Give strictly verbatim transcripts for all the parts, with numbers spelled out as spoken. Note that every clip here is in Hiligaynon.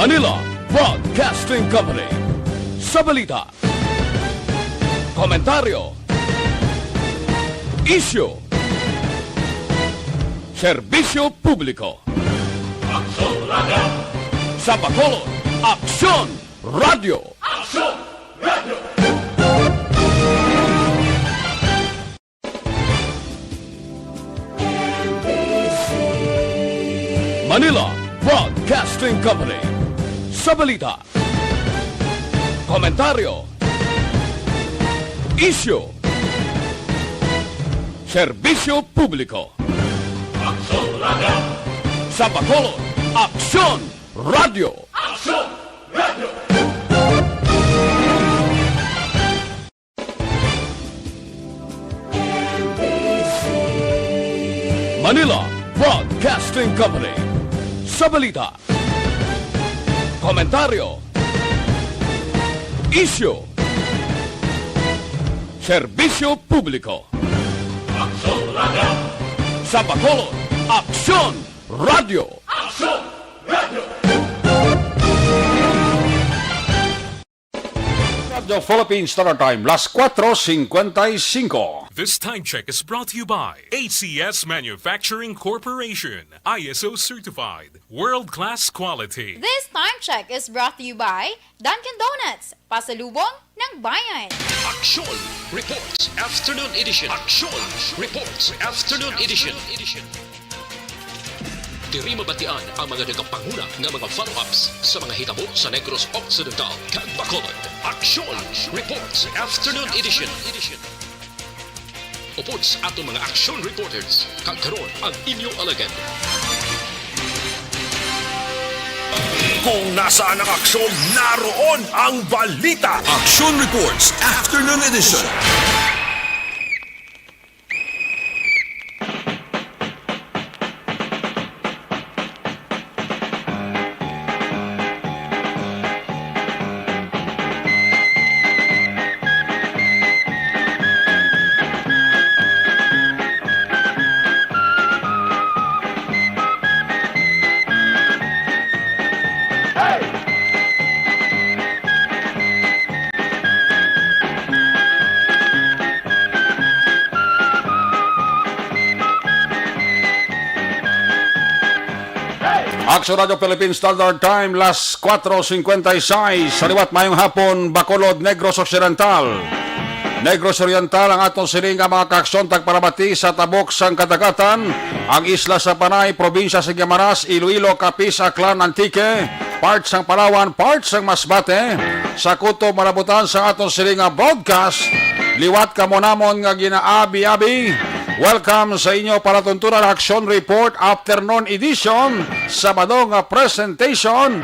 Manila Broadcasting Company. Sa balita, komentaryo, isyu, serbisyo publiko. Aksyon Radio! Sa Bacolod, Aksyon Radio! Aksyon Radio! Manila Broadcasting Company. Sa balita, komentaryo, isyu, serbisyo publiko. Aksyon Radio! Sa Bacolod, Aksyon Radio! Aksyon Radio! Manila Broadcasting Company. Sa balita, komentaryo, isyu, serbisyo publiko. Aksyon Radio! Sa Bacolod, Aksyon Radio! Aksyon Radio! Radyo Philippine Standard Time, las cuatro cincuenta y cinco. This time check is brought to you by A C S Manufacturing Corporation, I S O certified, world-class quality. This time check is brought to you by Dunkin' Donuts, pasalubong ng bayan. Aksyon Reports Afternoon Edition. Aksyon Reports Afternoon Edition. Diri mabatian ang mga nagapanguna nga mga follow-ups sa mga hitabo sa Negros Occidental kag Bacolod. Aksyon Reports Afternoon Edition. Upod sa aton mga action reporters, kag karon ang inyo alagad. Kung nasaan ang aksyon, naroon ang balita. Action Reports Afternoon Edition. Aksyon Radio Philippine Standard Time, las cuatro cincuenta y seis. Sa liwat, mayong hapon, Bacolod, Negros Occidental, Negros Oriental, ang aton sini nga mga kaaksyon tagparabati sa tabok sang kadagatan, ang isla sa Panay, probinsya sa Guimaras, Iloilo, Capiz, Aklan, Antique, part sang Palawan, part sang Masbate. Sa kutob malabutan sa aton sini nga broadcast, liwat kamo namon nga ginaabi-abi. Welcome sa inyo palatuntunan Action Report Afternoon Edition, Sabado nga presentation,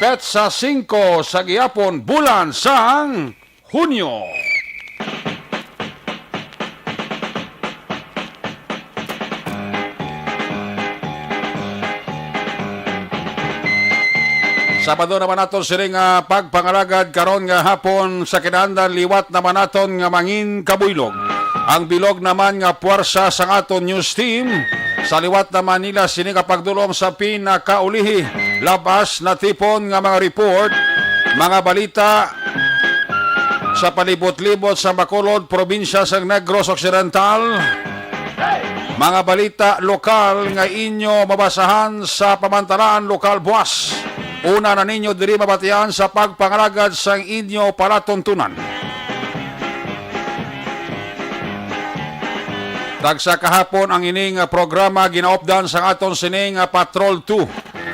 petsa singko sa gihapon, bulan sang Hunyo. Sabado naman naton sini nga pagpangalagad karon nga hapon sa kinaandan, liwat naman naton nga mangin kabuylog. Ang bilog naman nga puwersa sang aton news team, sa liwat naman nila sini nga pagdulong sa pinakaulihi, labas natipon nga mga report, mga balita sa palibot-libot sa Bacolod, probinsya sang Negros Occidental. Mga balita lokal nga inyo mabasahan sa Pamantalaan Lokal buwas. Una na ninyo diri mabatian sa pagpangalagad sang inyo palatuntunan. Tagsa kahapon ang ini nga programa ginaupdan sang aton sini nga Patrol two.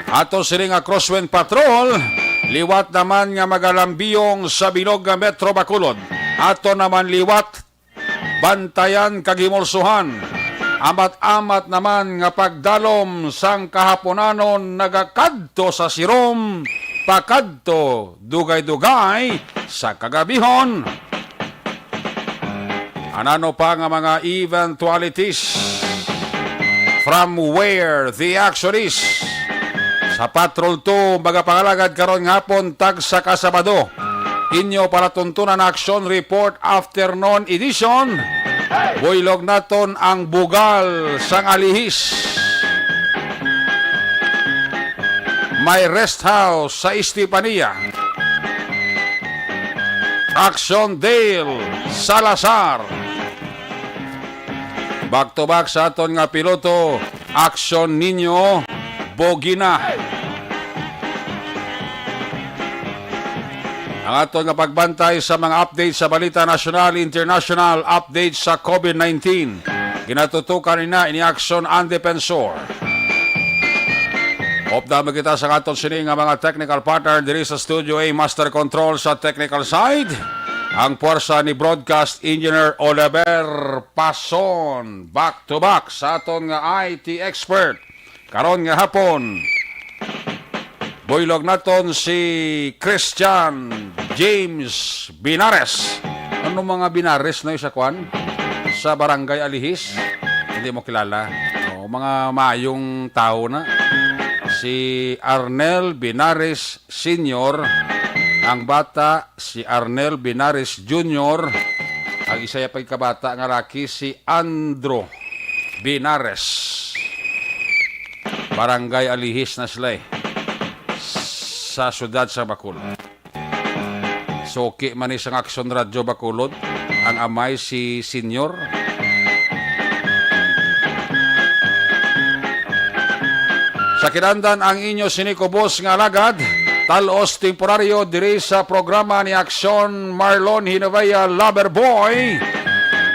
Aton sini nga Crosswind Patrol, liwat naman nga magalambiyong sa bilog nga Metro Bacolod. Aton naman liwat bantayan kag himulsuhan. Amat-amat naman nga pagdalom sang kahaponanon nagakadto sa sirom, pakadto dugay-dugay sa kagabihon. Anano pa nga mga eventualities from where the action is? Sa Patrol two, magapangalagad karon nga hapon, tagsa ka Sabado. Inyo palatuntunan Action Report Afternoon Edition. Buylog naton ang bugal sang alihis. may rest house sa Estefania. Action Dale Salazar. Back to back sa aton nga piloto, Action Nino Bogina. Ang aton nga pagbantay sa mga update sa balita nasyonal, international, update sa COVID nineteen. Ginatutukan ni na ini Action ang Defensor. Upda mo kita sa aton sini nga mga technical partner diri sa Studio A, Master Control sa technical side, ang puwersa ni Broadcast Engineer Oliver Pason. Back to back sa aton nga I T expert karon nga hapon. Buylog naton si Christian James Binares. Ano mga Binares na sa kwan? Sa Barangay Alihis? Hindi mo kilala. O, mga mayong tao na. Si Arnel Binares Senior, ang bata, si Arnel Binares Junior, ang isa ya pagkabata nga laki, si Andro Binares. Barangay Alihis na sila eh, sa siyudad sa Bacolod. Suki man ni sang Aksyon Radyo Bacolod, ang amay si Senior. Sa kinahanglan ang inyo sinikubos nga alagad, talos temporaryo diri sa programa ni Aksyon Marlon Hinovea, Lover Boy.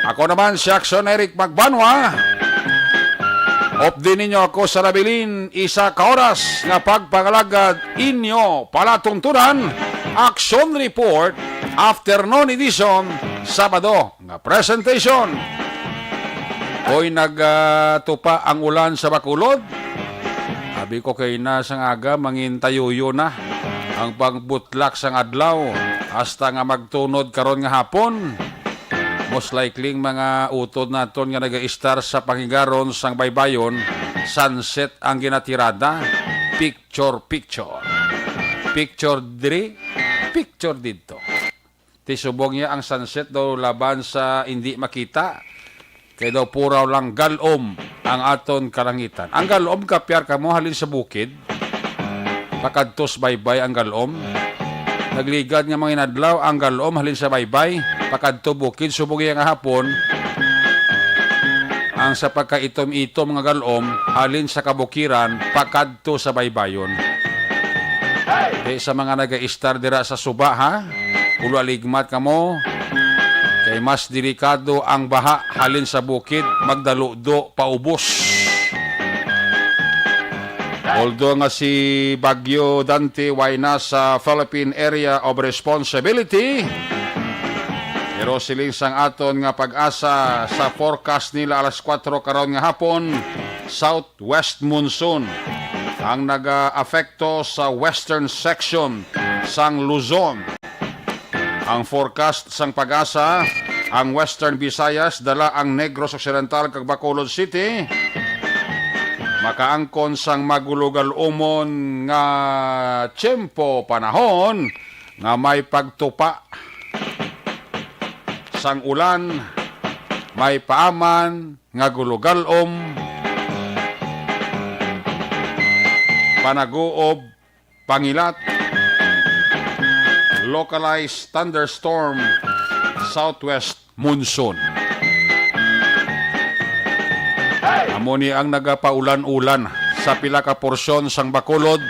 Ako naman si Aksyon Eric Magbanwa. Updi ninyo ako sa nabilin isa ka oras nga pagpangalagad inyo palatuntunan, Action Report, Afternoon Edition, Sabado nga presentation. Koy nagatupa ang ulan sa Bacolod. Abi ko kay na sang aga, mangin tayuyo na ang pagbutlak sang adlaw hasta nga magtunod karon nga hapon. Most likely, ang mga utod naton nga nagaistar sa pangigaron sang baybayon, sunset ang ginatirada, picture-picture. Picture diri, picture didto. Ti subong niya ang sunset daw laban sa indi makita. Kay daw puraw lang galom ang aton kalangitan. Ang galom, kapyar kamo halin sa bukid, pakadto sa baybay ang galom. Nagligad nga mga inadlaw ang galom halin sa baybay, pakadto bukid, subong iya nga hapon. Ang sa pagkaitom-itom nga galom halin sa kabukiran, pakadto sa baybayon. Kay sa mga nagaistar dira sa suba, ha? Ulo aligmat kamo. Kay mas delikado ang baha halin sa bukid, magdaludo paubos. Although nga si Bagyo Dante way na sa Philippine Area of Responsibility, pero siling sang aton nga PAGASA, sa forecast nila alas kwatro karon nga hapon, southwest monsoon ang nagaapekto sa western section sang Luzon. Ang forecast sang PAGASA, ang Western Visayas, dala ang Negros Occidental kag Bacolod City, makaangkon sang magulugal-umon nga tiyempo panahon nga may pagtupa sang ulan, may paaman nga gulugal-om, panaguob, pangilat, localized thunderstorm, southwest monsoon. Amo ni ang nagapaulan-ulan sa pila ka porsyon sang Bacolod,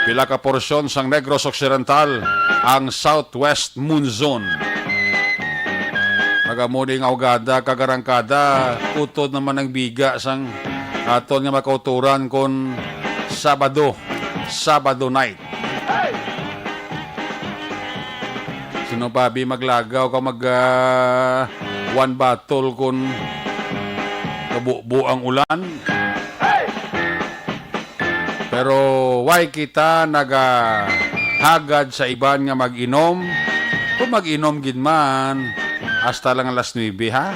pila ka porsyon sang Negros Occidental, ang southwest monsoon. Pag amo ni nga ugada kag arangkada, utod naman ang biga sang aton nga makauturan kon Sabado, Sabado night. Sino pa bi maglagaw ka mag, ah, one bottle kon kabubo ang ulan? Pero why kita nagahagad sa iban nga mag-inom? Kung mag-inom gid man, hasta lang alas nuebe, ha?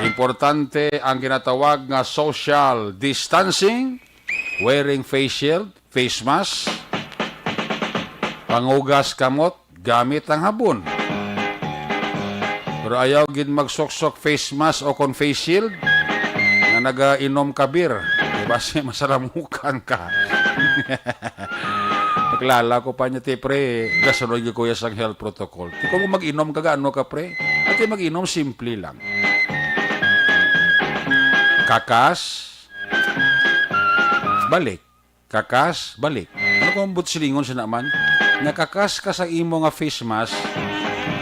Importante ang ginatawag nga social distancing, wearing face shield, face mask, pangugas kamot gamit ang habon. Pero ayaw gid magsuksok face mask o kon face shield nga nagainom ka beer. Basi masalamukan ka. Nakilala ko pa niya, ti, pre, gasunod gyud ko ya sang health protocol. Ti, kung mag-inom ka, gaano ka, pre? Ati, mag-inom, simple lang. Kakas, balik. Kakas, balik. Ano kung butsilingon sa naman? Nakakas ka sa imo nga face mask,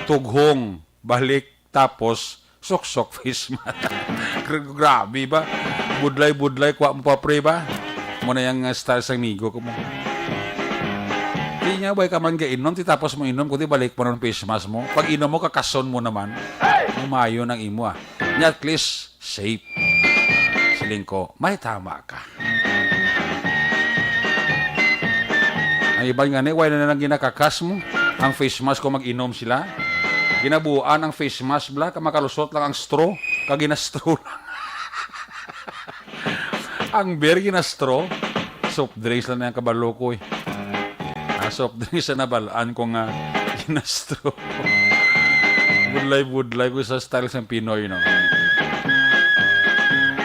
tughong, balik, tapos suksok face mask. Gra-, grabe ba? Budlay-budlay, kuha mo pa, pre, ba? Mo na yung, uh, style sa amigo ko mo. Di nga, way ka man gainom, ti tapos mo inom, kundi balik mo ng face mask mo. Pag inom mo, kakason mo naman. Umayo ng imo, ah. Nya, at least, safe. Siling ko, may tama ka. Ang iban nga ni, wala na lang ginakakas mo. Ang face mask ko, mag-inom sila. Ginabuan ang face mask, bla, ka makalusot lang ang straw, ka ginastraw lang. Ang beer ginastraw, soft drinks lang na yung kabalo ko, eh. Ah, soft drinks na nabalaan ko nga ginastraw. Budlay-budlay ko sa style sang Pinoy, no?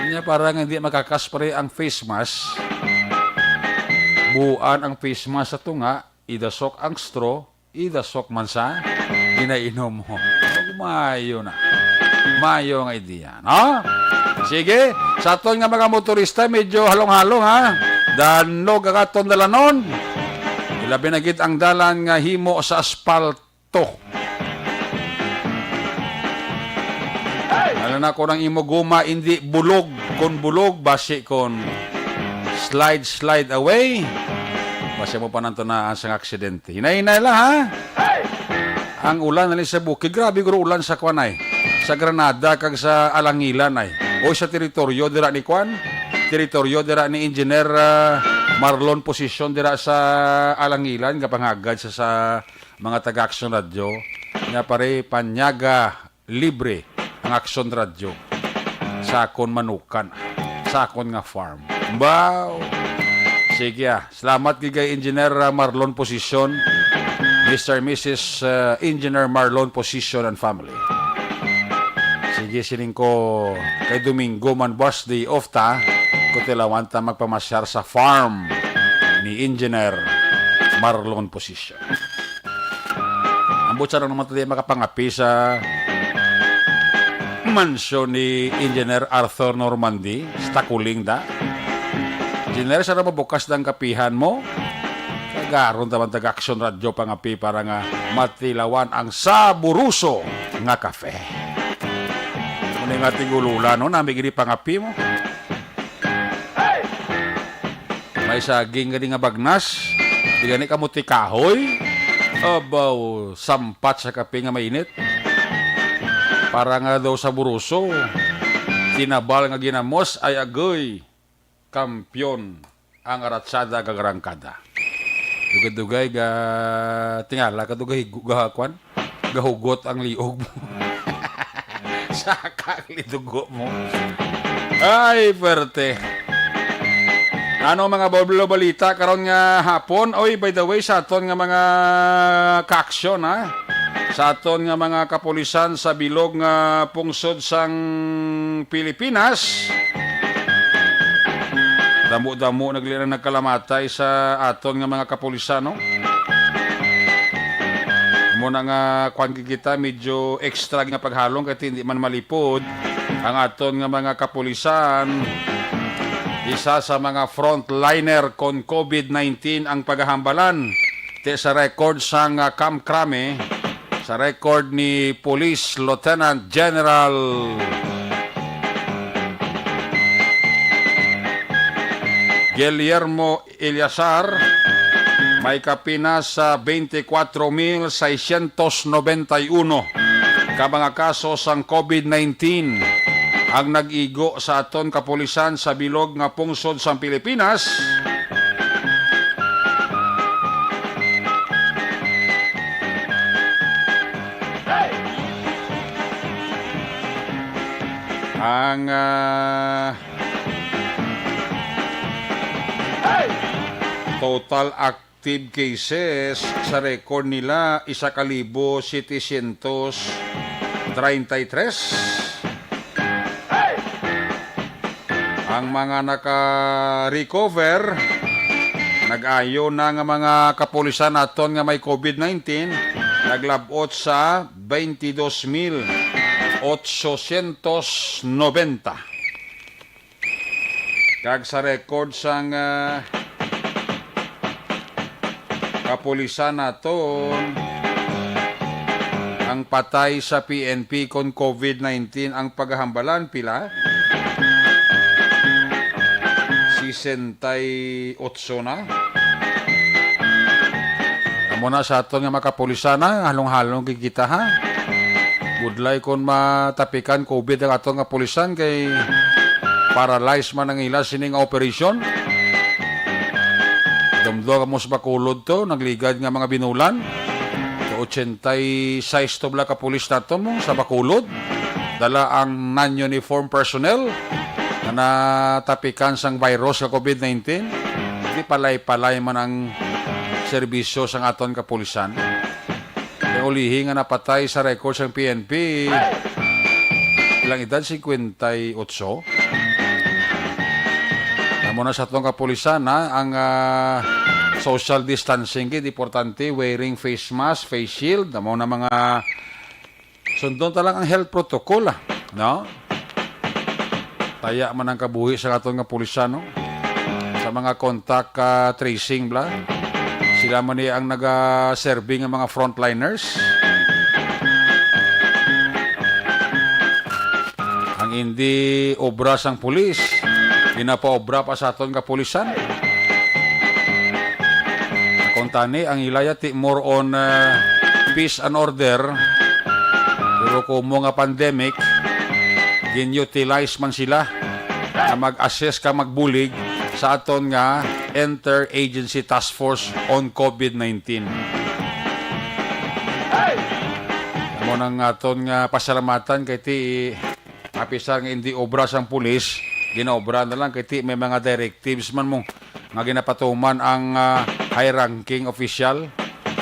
Nya, para nga hindi makakas, pre, ang face mask, buan ang face mask sa tunga, idasok ang straw, idasok man sa ginainom mo. Mayo na. Mayo nga idea, no? Sige, sa aton nga mga motorista, medyo halong-halong, ha? Danog ang aton dalanon. Ilabi na gid ang dalan nga himo sa asfalto. Alam na ko ng imo guma, hindi bulog. Kung bulog, basi kung slide, slide away. Basi mo pa nanto na ang sang aksidente. Hinay-hinay lang, ha? Ang ulan na sa bukid. Grabe, guro, ulan sa kwan ay. Sa Granada kag sa Alangilan ay. O sa teritoryo dira ni kwan. Teritoryo dira ni Engineer, ah, Marlon Posisyon dira sa Alangilan. Kapangagad sa, sa mga taga-Action Radio. Nga pare, panyaga libre ang Action Radio sa akon manukan, sa akon nga farm. Baw! Sige, ah. Salamat gid kay Engineer, ah, Marlon Posisyon, Mister and Missus, ah, Engineer Marlon Posisyon and family. Sige, siling ko kay Domingo man, boss, day off ta. Kutilawan ta magpamasyar sa farm ni Engineer Marlon Posisyon. Ang butsa na naman tayo makapangapi sa mansyon ni Engineer Arthur Normandy, sa Takuling da. Engineer, sana mabukas ng kapihan mo? Kagaron taman taga-Action Radio pangapi para nga matilawan ang saburuso nga kape. Muna nga tigulula, no? Nami gini pangapi mo. May saging gani nga bagnas, di gani kamuti kahoy. Abaw, sampat sa kape nga mainit. Para nga daw saburuso, tinabal nga ginamos ay agoy, kampiyon ang aratsada kag arangkada. Dugay-dugay ga tingala ka dugay gu-, ga kwan? Gahugot ang liog mo. Saka ang lidugo mo. Ay, perte. Ano mga bablo balita karon nga hapon? Oy, by the way, sa aton nga mga kaaksyon, ha? Sa aton nga mga kapulisan sa bilog nga pungsod sang Pilipinas, damo-damo na gali ang nagkalamatay sa aton nga mga kapulisan, no? Mo na nga, kwan gid kita, medyo extra nga paghalong kay hindi man malipod ang aton nga mga kapulisan. Isa sa mga frontliner kon COVID nineteen ang pagahambalan. Ti sa record sang, ah, Kamkrame, sa record ni Police Lieutenant General Guillermo Eleazar, may kapinas sa twenty-four mil seiscientos noventa y uno ka mga kaso sang COVID nineteen ang nag-igo sa aton kapulisan sa bilog nga pungsod sang Pilipinas. Ang, ah, total active cases sa record nila, isa ka libo setecientos treinta y tres. Ang mga naka-recover, nag-ayo na nga mga kapulisan naton nga may COVID nineteen, naglab-ot sa twenty-two mil ochocientos noventa. Kag sa record sang, ah, kapulisan naton, ang patay sa P N P kon COVID nineteen ang pagahambalan, pila? Sesenta y otso na. Amo na sa aton nga makapulisan na, halong-halong gid kita, ha? Budlay kon matapikan COVID ang aton nga pulisan kay paralyzed man ang ila sining operation. Dumdum mo sa Bacolod to, nagligad nga mga binulan. Kay ochenta y seis to bala ka pulis nato mo sa Bacolod. Dala ang non-uniform personnel nga natapikan sang virus nga COVID nineteen. Di palay-palay man ang serbisyo sang aton kapulisan. Kay ulihi nga napatay sa record sang P N P, ilang edad, singkwenta y otso. Amo na sa atong kapulisan, ha, ang, ah, social distancing gid importante, wearing face mask, face shield, amo na mga sundon ta lang ang health protocol, ah, no? Taya man ang kabuhi sa aton nga pulisan, no? Sa mga contact, ah, tracing, bla. Sila man ni ang nagaserbi nga mga frontliners. Ang hindi obra sang pulis, ginapaobra pa sa aton kapulisan. Kung tani, ang ila yati more on, ah, peace and order, pero kumo nga pandemic, gin-utilize man sila na mag-assist ka magbulig sa aton nga Interagency Task Force on COVID nineteen. Amo nang aton nga pasalamatan kay ti, apisar nga hindi obra sang pulis, ginaobra na lang kay ti may mga directives man mo nga ginapatuman ang, ah, high-ranking official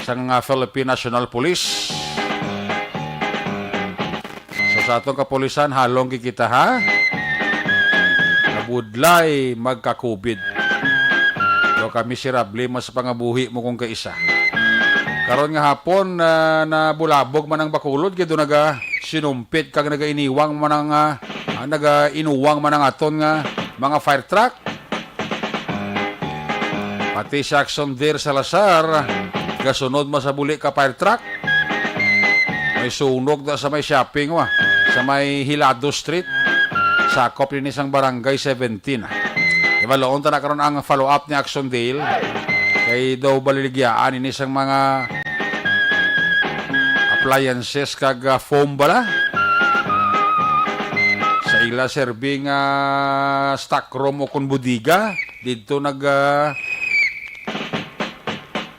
sang, ah, Philippine National Police. So, sa atong kapulisan, halong gid kita, ha? Nabudlay magka-COVID. Pero kami, miserable man sa pangabuhi mo kung kaisa. Karon nga hapon, ah, nabulabog man ang Bacolod, kay do naga sinumpit kag nagainiwang man ang, ah, ah, nagainuwang man ang aton nga mga fire truck. Pati si Axon Dare Salazar, gasunod man sa buli ka fire truck. May sunog na sa may shopping, wa, sa may Hilado Street. Sakop ini sang Barangay seventeen. Ibaloon ta na karon ang follow-up ni Axon Dale. Kay daw baliligayaan ini sang mga appliances kag, ah, foam bala. Sa ila serving, ah, stock room o kon bodega, didto nag, ah,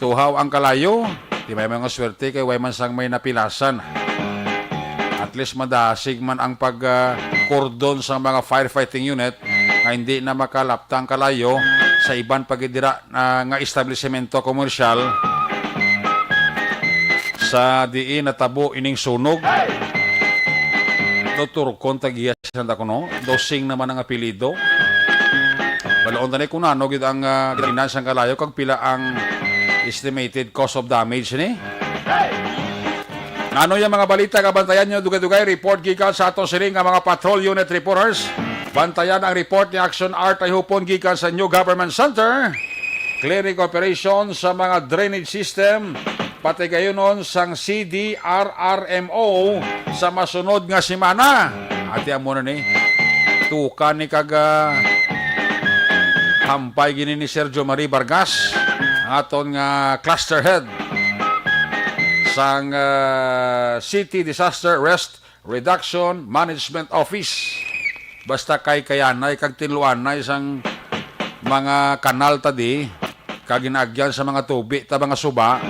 tuhaw ang kalayo. Di may mga swerte kay way man sang may napilasan. At least madasig man ang pag, ah, kordon sa mga firefighting unit nga hindi na makalapta ang kalayo sa iban pa gid dira, ah, nga establisemento komersyal sa diin natabo ining sunog. Doktor Contagias ang kuno, Dosing naman ang apelyido. Baloon tani kung ano gid ang, ah, ginasang kalayo kag pila ang estimated cost of damage ni. Ano yung mga balita nga bantayan nyo? Dugay-dugay report gikan sa ato siring nga mga patrol unit reporters. Bantayan ang report ni Action Art Ayhupon gikan sa New Government Center. Clearing operation sa mga drainage system, patigayunon sang C D R R M O sa masunod nga semana. Ati amo na ni. Tukan ni kag, ah, hampay gini ni Sergio Marie Vargas, ang aton nga cluster head sang, ah, City Disaster Risk Reduction Management Office. Basta kay kayanay kag tinluanay sang mga kanal ta di, kag ginaagyan sa mga tubi ta mga suba,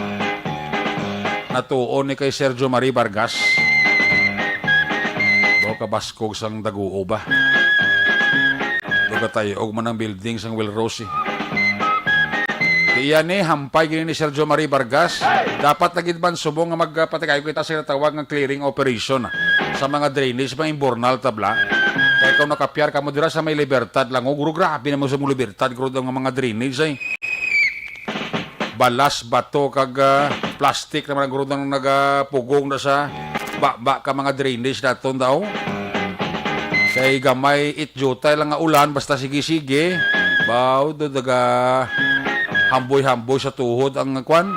natuon ni kay Sergio Marie Vargas. Daw kabaskog sang daguo ba? Daw katay-og man ang building sang Will Rose, eh. Iya ni, hampay gini ni Sergio Marie Vargas. Dapat na gid man subong nga magpatigayon kita sa ginatawag nga clearing operation sa mga drainage, mga imbornal tabla. Kay kung nakapyar kamo dira sa may Libertad lang, oh, guro, grabe naman sa mo Libertad, guro, ang mga drainage ay balas, bato, kag, ah, plastic naman, guro, ang nagapugong na sa baba ka mga drainage naton daw. Kay gamay itjutay lang nga ulan, basta sige-sige. Baw, do daga hamboy-hamboy sa tuhod ang kwan,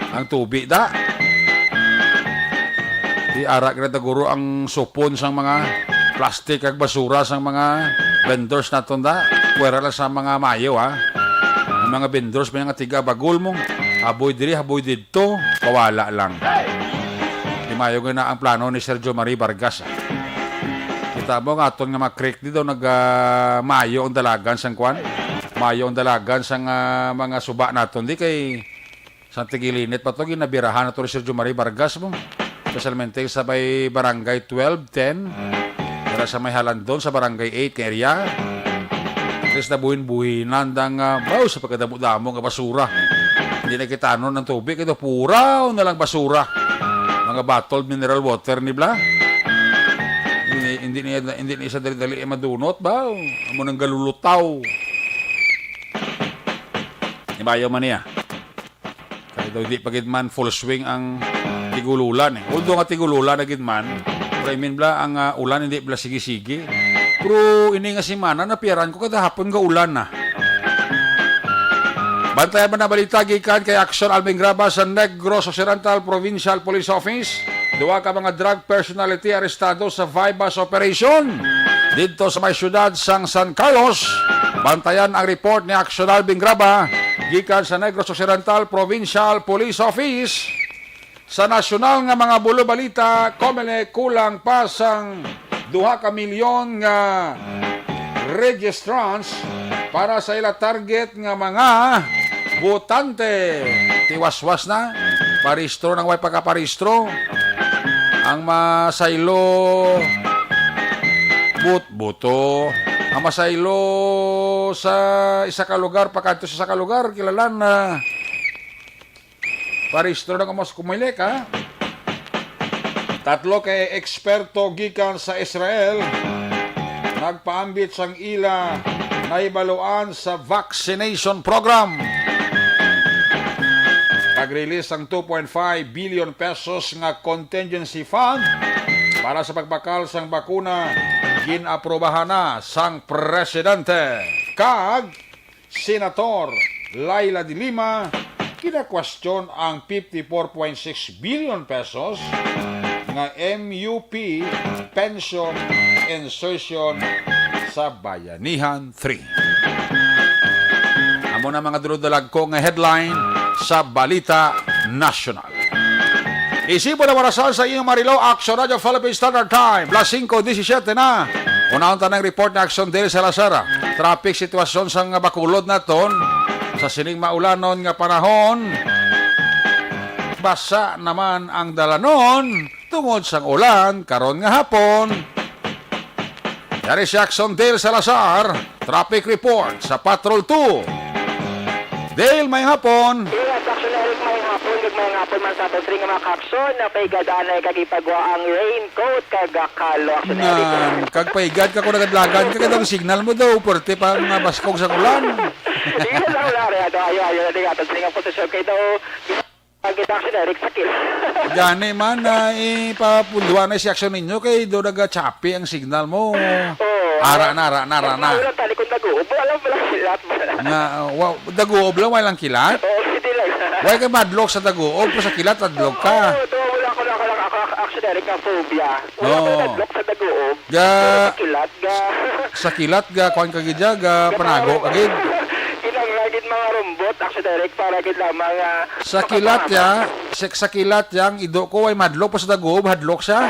ang tubi da. Di ara gid na guro ang supon sang mga plastic kag basura sang mga vendors naton da. Pwera lang sa mga mayo, ha. Ang mga vendors, may nga tiga bagol mo. Haboy diri, haboy didto, pawala lang. Di mayo nga na ang plano ni Sergio Marie Vargas, ha. Kita mo nga aton nga mga creek di daw nag, ah, mayo ang dalagan sang kwan. Mayo ang dalagan sang, ah, mga suba naton di kay sa tigilinit pa to, ginabirahan na to ni Sergio Marie Vargas mo. Especialmente sa may Barangay twelve ten, dira sa may Halandon, sa Barangay eight nga area. At least nabuhin-buhinan dang, ah, baw sa pagkadamo-damo nga basura. Hindi na kita ano ng tubig, ito puraw na lang basura. Mga bottled mineral water ni bla. Hindi, hindi niya, hindi niya sa dali-dali madunot ba? Amo nang galulutaw. Ibayo man niya. Kaya daw hindi pa gid man full swing ang tigululan eh. Although nga tigululan na gid man, pero I mean bla, ang, ah, ulan hindi bla sige-sige. Pero ini nga semana, napiyaran ko kada hapon nga ulan na. Bantayan man ang balita gikan kay Action Alvin Graba sa Negros Occidental Provincial Police Office. Duha ka mga drug personality arestado sa Vibas Operation didto sa may siyudad sang San Carlos. Bantayan ang report ni Action Alvin Graba gikan sa Negros Occidental Provincial Police Office. Sa nasyonal nga mga bulo balita, Comelec kulang pa sang duha ka milyon nga registrants para sa ila target nga mga botante. Tiwaswas na, parehistro nang way pagkaparehistro. Ang masaylo, butbuto. Ang masaylo sa isa ka lugar pakadto sa isa ka lugar, kilalan na. Parehistro na kamo sa Comelec, ha? Tatlo ka eksperto gikan sa Israel nagpaambit sang ila nahibaluan sa vaccination program. Pag-release sang two point five billion pesos nga contingency fund para sa pagbakal sang bakuna gin-aprobahan na sang presidente. Kag Senator Leila de Lima, ginakwestiyon ang fifty-four point six billion pesos nga M U P pension insertion sa Bayanihan three. Amo na mga dulod-dalagko nga headline sa Balita Nasyonal. Isip mo na warasan sa inyong marilaw, Action Radio Philippine Standard Time, las singko disisiete na. Unahon ta ng report ni Action Dale Salazar. Traffic sitwasyon sa nga Bacolod naton. Sa sining maulanon nga panahon, basa naman ang dalanon tungod sang ulan karon nga hapon. Yari si Action Dale Salazar, traffic report sa Patrol two. Dale, may hapon. Yes, Action Eric, may hapon, ug may hapon man sa aton sining mga kakson na paigadanay kag ipagwa ang raincoat kag, ah, kalo, Action Eric. Nan, kag paigad ka kung nagadlagan ka, kay ang signal mo daw, pwerte pa nga baskog sa ulan. Iya lang, wala rin, ano, ayo, ayo, na di aton sining nga posisyon kay daw, ang kita, Action Eric, sakit. Gani man, ah, ipapundwa na si Action ninyo kay do naga-choppy ang signal mo. Oo. Ara na, ara na, ara na. Wala tali kung nag-uub, wala, wala silat, wala. Nga, uh, wa-, daguob lang, wala lang kilat? Oo, hindi lang. Wala ka madlok sa daguob, pero sa kilat, madlok ka. Oo, to, wala ko lang, ako lang, ako, Action Eric, nga phobia. Wala ko Oo. Nadlok sa daguob. Ga- Pero sa kilat, ga. Sa kilat, ga, kuwan ka gid, ga, panago ka gid. Kinanglan gid mga rumbot, Action Eric, para gid lamang, ah, Sa kilat, makapangamat. Ya, sa, sa kilat, ya, ang ido ko ay madlok, pa sa daguob, hadlok siya.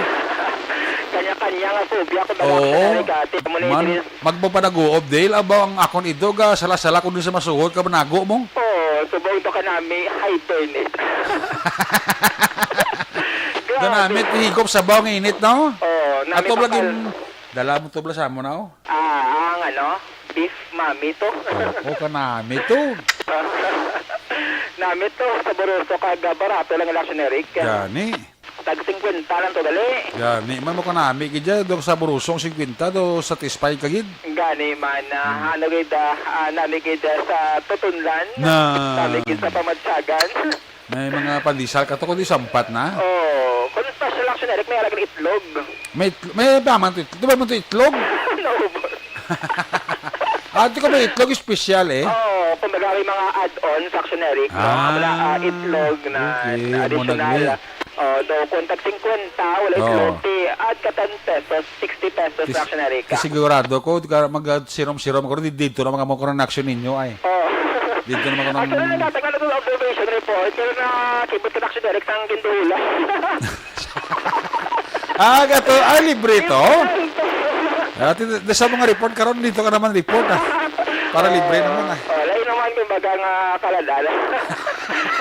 Kanya-kanya nga phobia, kung Oo. Action Eric, ate, amo na Man, yung magpapadaguob, Dale, abaw ang akon ido, ga, sala-sala ko dun sa masuhot, ka panago mo. Oo, subong to kanami, hibernate. Grabe. Ganamit, higop sabaw nga init, no? Oo, nami Ato pa lagi pal- Dala mo to, bala sa mo na, oh. Ah, ang ano, beef mami to. Oh, oh, kanami to. Nami to, saboroso kag barato lang, Action Eric. Gani. Tag singkwenta lang to, gali. Gani man mo kanami gid dyan, do sa Burusong singkwenta, do satisfied ka gid? Gani man, ah, Hmm. ano gid, ah, ah, nami gid, ah, sa Tutunlan, Na. nami gid sa Pamatsagan. May mga pandesal ka to, kundi sampat na. Oh, kung special action, Eric, may alagang itlog. May itl-, may daman to, it-, di ba mo to itlog? Naubos. Ah, di ko may itlog special eh. Oo, kumbaga may mga add-ons, action, Eric, no? Ah, Wala, ah, itlog na okay, mo additional. nagli- Oh, do kung tag singkwenta, wala Oo. itlog, ti, add ka ten pesos, sixty pesos Kis-, sa action, Eric. Kasigurado ko, di ka mag-sirom-sirom ako, di-, dito na mga mo ko ng action ninyo ay. Oh. Dito naman ko ng Actually, nagtatag na ito sa observation report, pero nakibot ka na, action, Eric, sang ginduhulan. Ah, gato. Ah, libre to? Libre to. Ah, ti-, ti-, sa mga report karon, dito ka naman report, ah. Para libre Oo. naman, ah. Oh, lain naman, kumbaga, nga kaladal.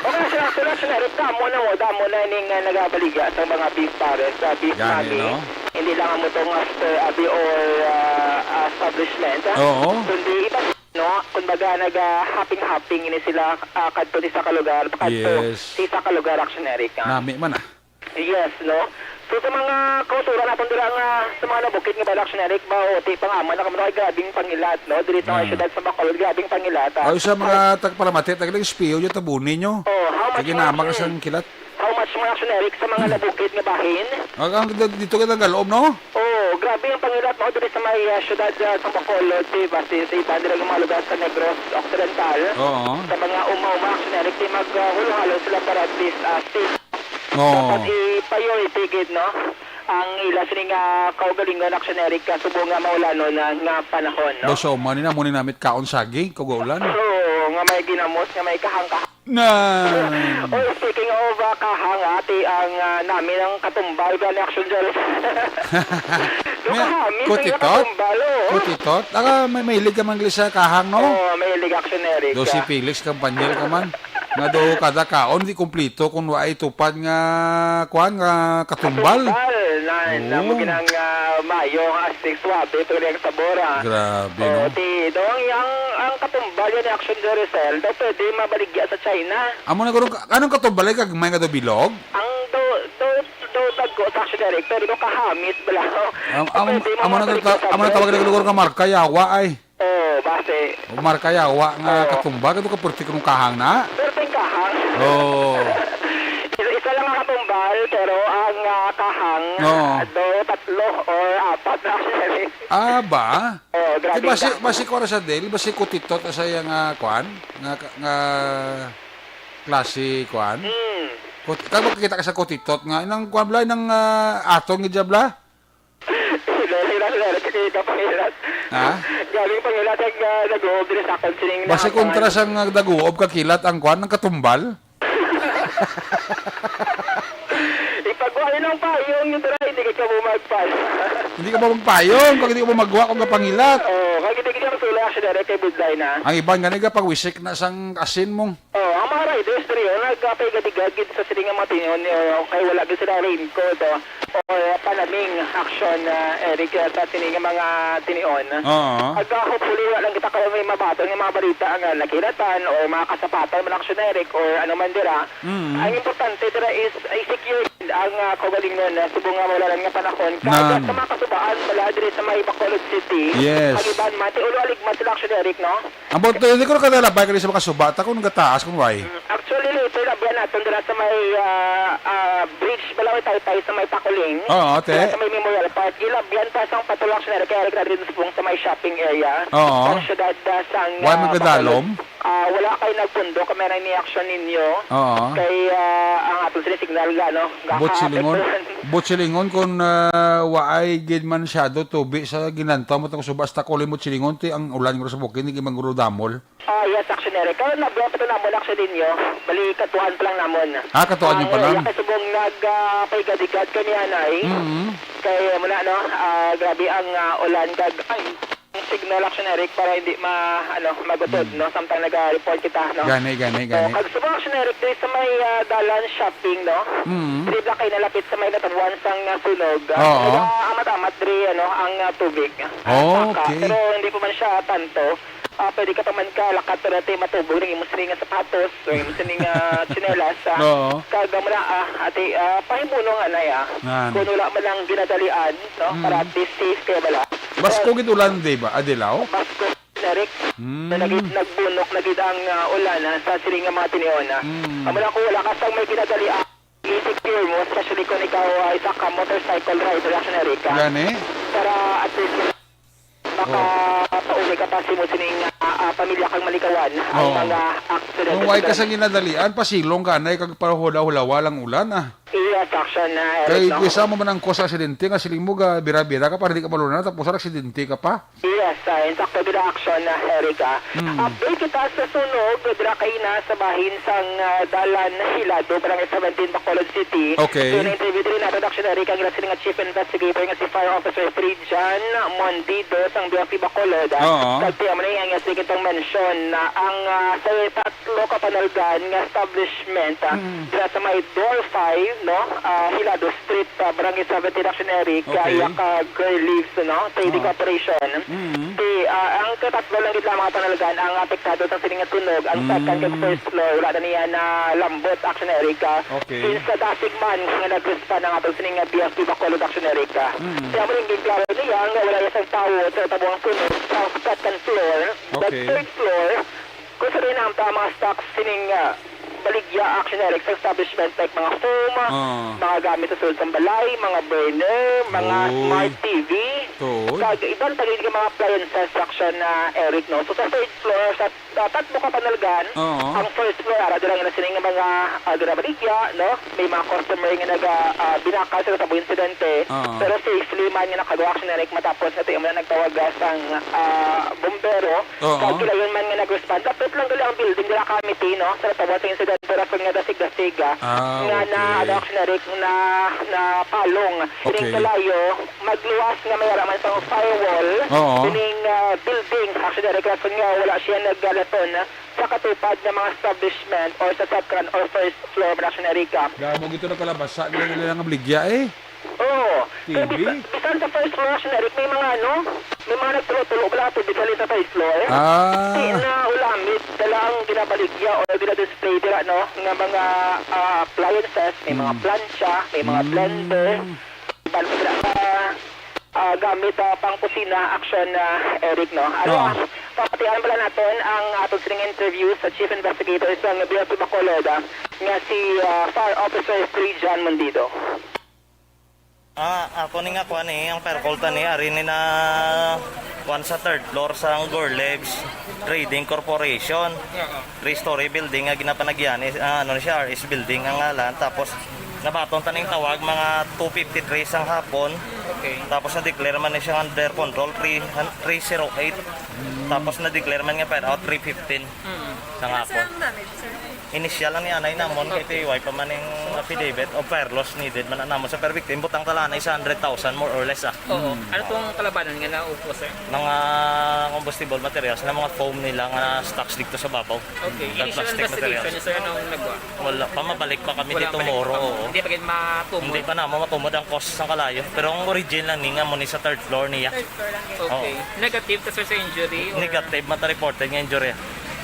Okay, sila, sila, sila, Eric, damo na mo, damo na ning, ah, nagabaligya sa mga beef pares, sa beef Gani, mami. no? Hindi lang ang mutong after, abi, or, ah, ah, establishment, ah. Oo. Kundi iba, no? Kumbaga, nag-hopping-hopping ini sila, ah, kadto sa isa ka lugar, kadto Yes. sa isa ka lugar, action, Eric, ah. Nami man, ah. Yes, no? So, sa mga kauturan naton dira nga, sa mga nabukid nga balak, Eric, ba, o ti pangaman na kamo, ay grabing pangilat, no? Diri sa mga Ah. syudad sa Bacolod, grabing pangilat, ah. Ay, sa mga Ay, tagparamati, tagilag espiyo, yung tabuni nyo. Oh, how much Kaya ginamak mga sa kilat. How much mga, Eric, sa mga Hmm. nabukid nga bahin? Ang, ang, dito ka nagalob, no? Oh, grabe ang pangilat, no? Diri sa may, ah, syudad, ah, sa Bacolod, di ba? Si, sa iba nila yung mga lugar sa Negros Occidental, Oo. sa mga uma-uma, action, Eric, di mag, ah, hulo-halo sila para at least, ah, safe. Oo. Dapat i-priority gid, no? Ang ila sini nga kaugalingon, action, Eric, subong nga maulanon na nga panahon, no? Daw sa uma ni na, mo ni namit kaon saging, kaugalan. Oo, nga may ginamos, nga may kahangka. Na. Oy, speaking of, ah, kahang, ati ang, ah, namin ang katumbal, gani, action, Jerry. Do May kahamis ang kutitot? Katumbal, oh. Kutitot? Aka, may, may ilig ka man gali sa kahang, no? Oo, may ilig, action, Eric, Do si ah. Felix Campanyel ka man. Nga do kada kaon, di kumplito kung waay tupad nga, kuan, nga katumbal. Katumbal, na, na mo Oo. ginang, ah, mayo, nga astig, suabe, pero yung sabor, ah. Grabe, Oo, no? ti, do, ang, ang, ang katumbal yan, action, Jerry, sir. Daw pwede mabaligya sa China. Amo na guro, anong katumbal ay gagmay nga do bilog? Ang do, do, do, dagko sa action, Eric, pero do kahamis bala. Ang, ang, Pwede mo amo na mabalik guro, sa amo na sabon. Tawag na guro nga marka yawa ay. Oo, base. O marka yawa nga Oo. Katumbal, kadto ka purti kunong kahang na. Pero ting kahang. Oo. Isa, isa lang ang katumbal, pero ang, ah, kahang, Oo. do, tatlo or apat na, action, Eric. Ah, ba? Oo, grabe Di basi, ka. Basi ko sa del, basi kutitot sa iya nga, kuan, nga, nga klase, kuan. Mm. Kut-, kag makikita ka sa kutitot nga, inang kuan bala, inang, ah, aton nga dyan bala? Dali, dali, dali, kay kapangilat. Ha? Galing pangilat, kag, ah, nag-uob diri sa akon, sining Basi na kontra sa nga daguob ka kilat ang kuan, ang katumbal? Ipagwa yun ang payong, yung dira, hindi ka mo magpas. Hindi ka mo magpayong, kag hindi ka mo magwa kung kapangilat. Oo, kag hindi ka masulay, actually, diri kay Budlay na. Ang iban gani ka pagwisik na sang asin mo. Oh, ang mga riders diri, oh, nagkapay-gadigad gid sa sini nga mga tinion, oh, kay wala gid sila raincoat, oh, or panaming action, ah, Eric, ah, sa sini nga mga tinion. Oo. Ag, ah, hopefully, wala lang kita kayo may mabaton nga mga balita nga nakilatan o mga kasapatan man action, Eric, or ano man dira. Mm. Ang importante dira is i-secure ang, ah, kaugalingon, ah, subong nga mawala lang nga panahon. Kaya Nan. sa mga kasubaan pala diri sa may Bacolod City, Yes. ang iban man, ti ulo aligmat sila action, Eric, no? Ang boto, hindi ko na kadalabay ka sa mga suba, ta kung nagataas, kung why. Mm, actually, later, labihan natin dira sa may, ah, ah, bridge, Balawe Taytay, sa may Pakuling. Oo, ate. Dira sa may Memorial Park. Ilabihan pa sang patrol action area, kaya nagdadrive sa may shopping area. Oo. Sa syudad, ah, sang, Why ah, magdadalom? Bacolod. Ah, wala kay nagpundo, kami na ini action ninyo. Oo. Kay, ah, ang atong sinisignal, ano, But silingon, gaka-apektuhan. But silingon kung, ah, waay gid man siyado tubi sa ginantaw mo tong suba, hasta ko limot silingon, ti ang ulan nga sa bukid, hindi man guro damol. Ah, yes, action area. Kaya nabuhat pa to namon, action ninyo. Bali, katuan pa lang namon. Ah, katuan nyo pa lang? Ang area, kay subong nag, ah, paigadigad kami, anay. Mm-hmm. Kay, muna, no, ah, grabe ang, ah, ulan, kag, ay, ang signal, action, Eric, para hindi ma-, ano, magutod, Mm. no? Samtang nag-report kita, no? Gani, gani, So, gani. kag subong, action, Eric, diri sa may, ah, dalan shopping, no? Mm. Diri ba kayo nalapit sa may natabuan sang, ah, sunog? Ah, Oo. Kaya amat-amat diri, ano, ang, ah, tubig. Ah, Oh, saka. okay. Pero hindi pa man siya tanto. ah, pwede ka pa man ka lakat, pero ate, matubog ang imo sini nga sapatos o imo sini nga tsinelas, ah, Oo. Kag amo na, ah, ate, ah, pahimuno nga na, ah, Ngan. Kung wala man ang ginadalian, no, Mm. para at least safe kay bala. Basko Pero gid ulan, di ba, Adilaw? Basko, Eric. Mm. Na nagid-, nagbunok na gid ang, ah, ulan, ah, sa siling nga mga tinion, ah. Mm. Amo na kung wala ka sang may ginadalian, i-secure mo, especially kung ikaw, ah, isa ka motorcycle rider, Action Eric, ah. Gani? Para at least makapauli ka pa sa imo sining, ah, ah, pamilya kag malikawan ang Oo. mga aksidente Kung way ka sa sa ginadalian, pasilong ka na, kag pahula-hulawa lang ulan, ah. Yes, Action, ah, Eric, Kay no? Isa mo man ang cause sa aksidente, nga siling mo, ga, bira-bira ka, para di ka maluna, tapos aksidente ka pa. Yes, ah, insakto dira, Action, ah, Eric, ah. Mm. Update kita sa sunog dira kaina sa bahin sang, ah, Dalan Hilado, Barangay seventeen, Bacolod City. Okay. So, na-interview diri nato, Action, Eric, ang ila sini nga Chief Investigator nga si Fire Officer Frijan Mondido sang B F P Bacolod, ah. Oo. Kag ti amo ni ang iyang mention na ang, ah, sa tatlo ka panalgan nga establishment, ah, Mm. dira sa may Door five, no? Ah, Hilado Street, ah, Barangay seventeen, Action Eric, ah, Okay. iya ka Girl Leaves, no? Trading Oo. Corporation. Mm. Ti, ah, ang katatlo lang gid lang mga panalgan ang apektado sa sining nga sunog. Ang Mm. second kag first floor, wala na niya na lambot, Action Eric, ah. Okay. Since sa dasig man nga nag-respond ang atong sining nga B F P Bacolod, Action Eric, ah. Mm. Kaya mo rin ginklaro niya nga wala niya sang tawo sa tabuang sunog sa second floor. But Okay. third floor, kung sa rin ang mga stocks sining, ah, baligya, Action Eric, sa establishment, like mga foam, Ah. mga gamit sa sulod sang balay, mga burner, mga Uy. Smart T V, Tuod. kag iban pa gid nga mga appliances, Action, ah, Eric, no? So, sa third floor, sa, sa tatlo ka panalgan, Oo. ang first floor, ara dira nga sining mga, ah, dira baligya, no? May mga customer nga naga, ah, binakal sa tabong insidente, Oo. pero safely man nga nakagawa, Action Eric, matapos nga ti-, amo na nagtawag, ah, sang, ah, bombero. Oo. Kag gilayon man nga nag-respond, dapit lang gali ang building dira ka Miti, no? Sa natabo sa insidente, rason nga dasig-dasig, ah, Ah, nga na, okay. ano, Action Eric, na, na palong. Ining Okay. kalayo, magluwas nga may ara man sang firewall, Oo. ining, ah, building, Action Eric, rason nga wala siya nagalaton sa katupad nga mga establishment or sa second or first floor man, Action Eric, ah. Damo gito nagkalabasa, nila, nila nga baligya, eh. Oo. Kaya T V? bis-, bisan sa first floor, Action Eric, may mga ano, may mga nagtulo-tulo bala nga tubig halin sa first floor. Ah. Di na ulamit, dala ang ginabaligya or gina-display dira, no, nga mga, ah, appliances, may mga Mm. plancha, may mga Mm. blender, iban pa dira nga, ah, gamit, ah, pang kusina, Action, ah, Eric, no. Ano, Oo. ah, papatian pala naton ang aton sining interview sa Chief Investigator sa B F P Bacolod, ah, nga si, ah, Fire Officer Frijan Mondido. Ah, ako ni nga kuan ni, ang fire call ta ni, ari ni na kuan sa third floor sang Gorlegs Trading Corporation. Oo. Three-story building nga ginapanagyan is, ah, ano ni siya, R S building ang ngalan. Tapos, nabaton ta ning tawag mga two fifty-three sang hapon. Okay. Tapos, na-declare man ni siya under control, three, three zero eight. Tapos, na-declare man nga fire out, three fifteen Mm. sang Ano hapon. Sir ang damage, sir? Initial lang ni anay namon kay ti way pa man ning affidavit of fire loss needed man namon sa per victim, butang talanay sa hundred thousand more or less, ah. Oo. Mm. Ano tong kalabanan nga naupos, sir? Mga combustible materials na mga foam nila nga stocks dito sa babaw. Okay. Kag Initial plastic investigation materials. Niyo, sir, anong nagwa? Wala pa, mabalik pa kami Wala dito pa rin tomorrow, pa. Oo. Hindi pa rin matumod? Hindi pa namo matumod ang cause sang kalayo. Pero ang origin lang ni nga mo ni sa third floor niya. Third floor lang, guys. Okay. Oo. Negative ta, sir, sa injury, or? Negative man ta reported nga injury.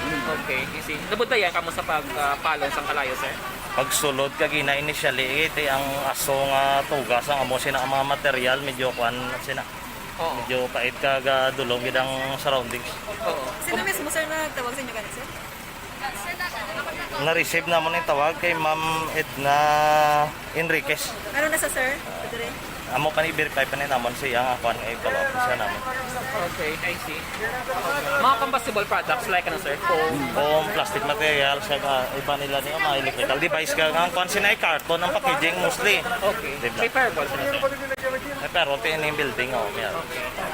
Okay, easy. Nabuntayan ka mo sa pag, ah, palong sang kalayo, sir? Pagsulod ka gina initially, iti ang aso nga tugas ang amo sina ang mga material, medyo kuan sina. Oo. Medyo pait kag, ah, dulom gid ang surroundings. Oo. Sino mismo, sir, nagtawag sa inyo gani, sir? Na-receive namon ang tawag kay Ma'am Edna Enriquez. Ano na sa, sir? Padre? Amo pa ni, verify pa ni namon siya nga kuan, i-follow up siya namon. Okay, I see. Mga combustible products like ano, sir? Foam. Foam, plastic materials, kag, ah, iba nila ni, mga electrical device, kag ang kuan sina ay carton ang packaging mostly. Okay. Di ba? May fireball sila, sir? May fireball, pero ito yung building, oh, meron.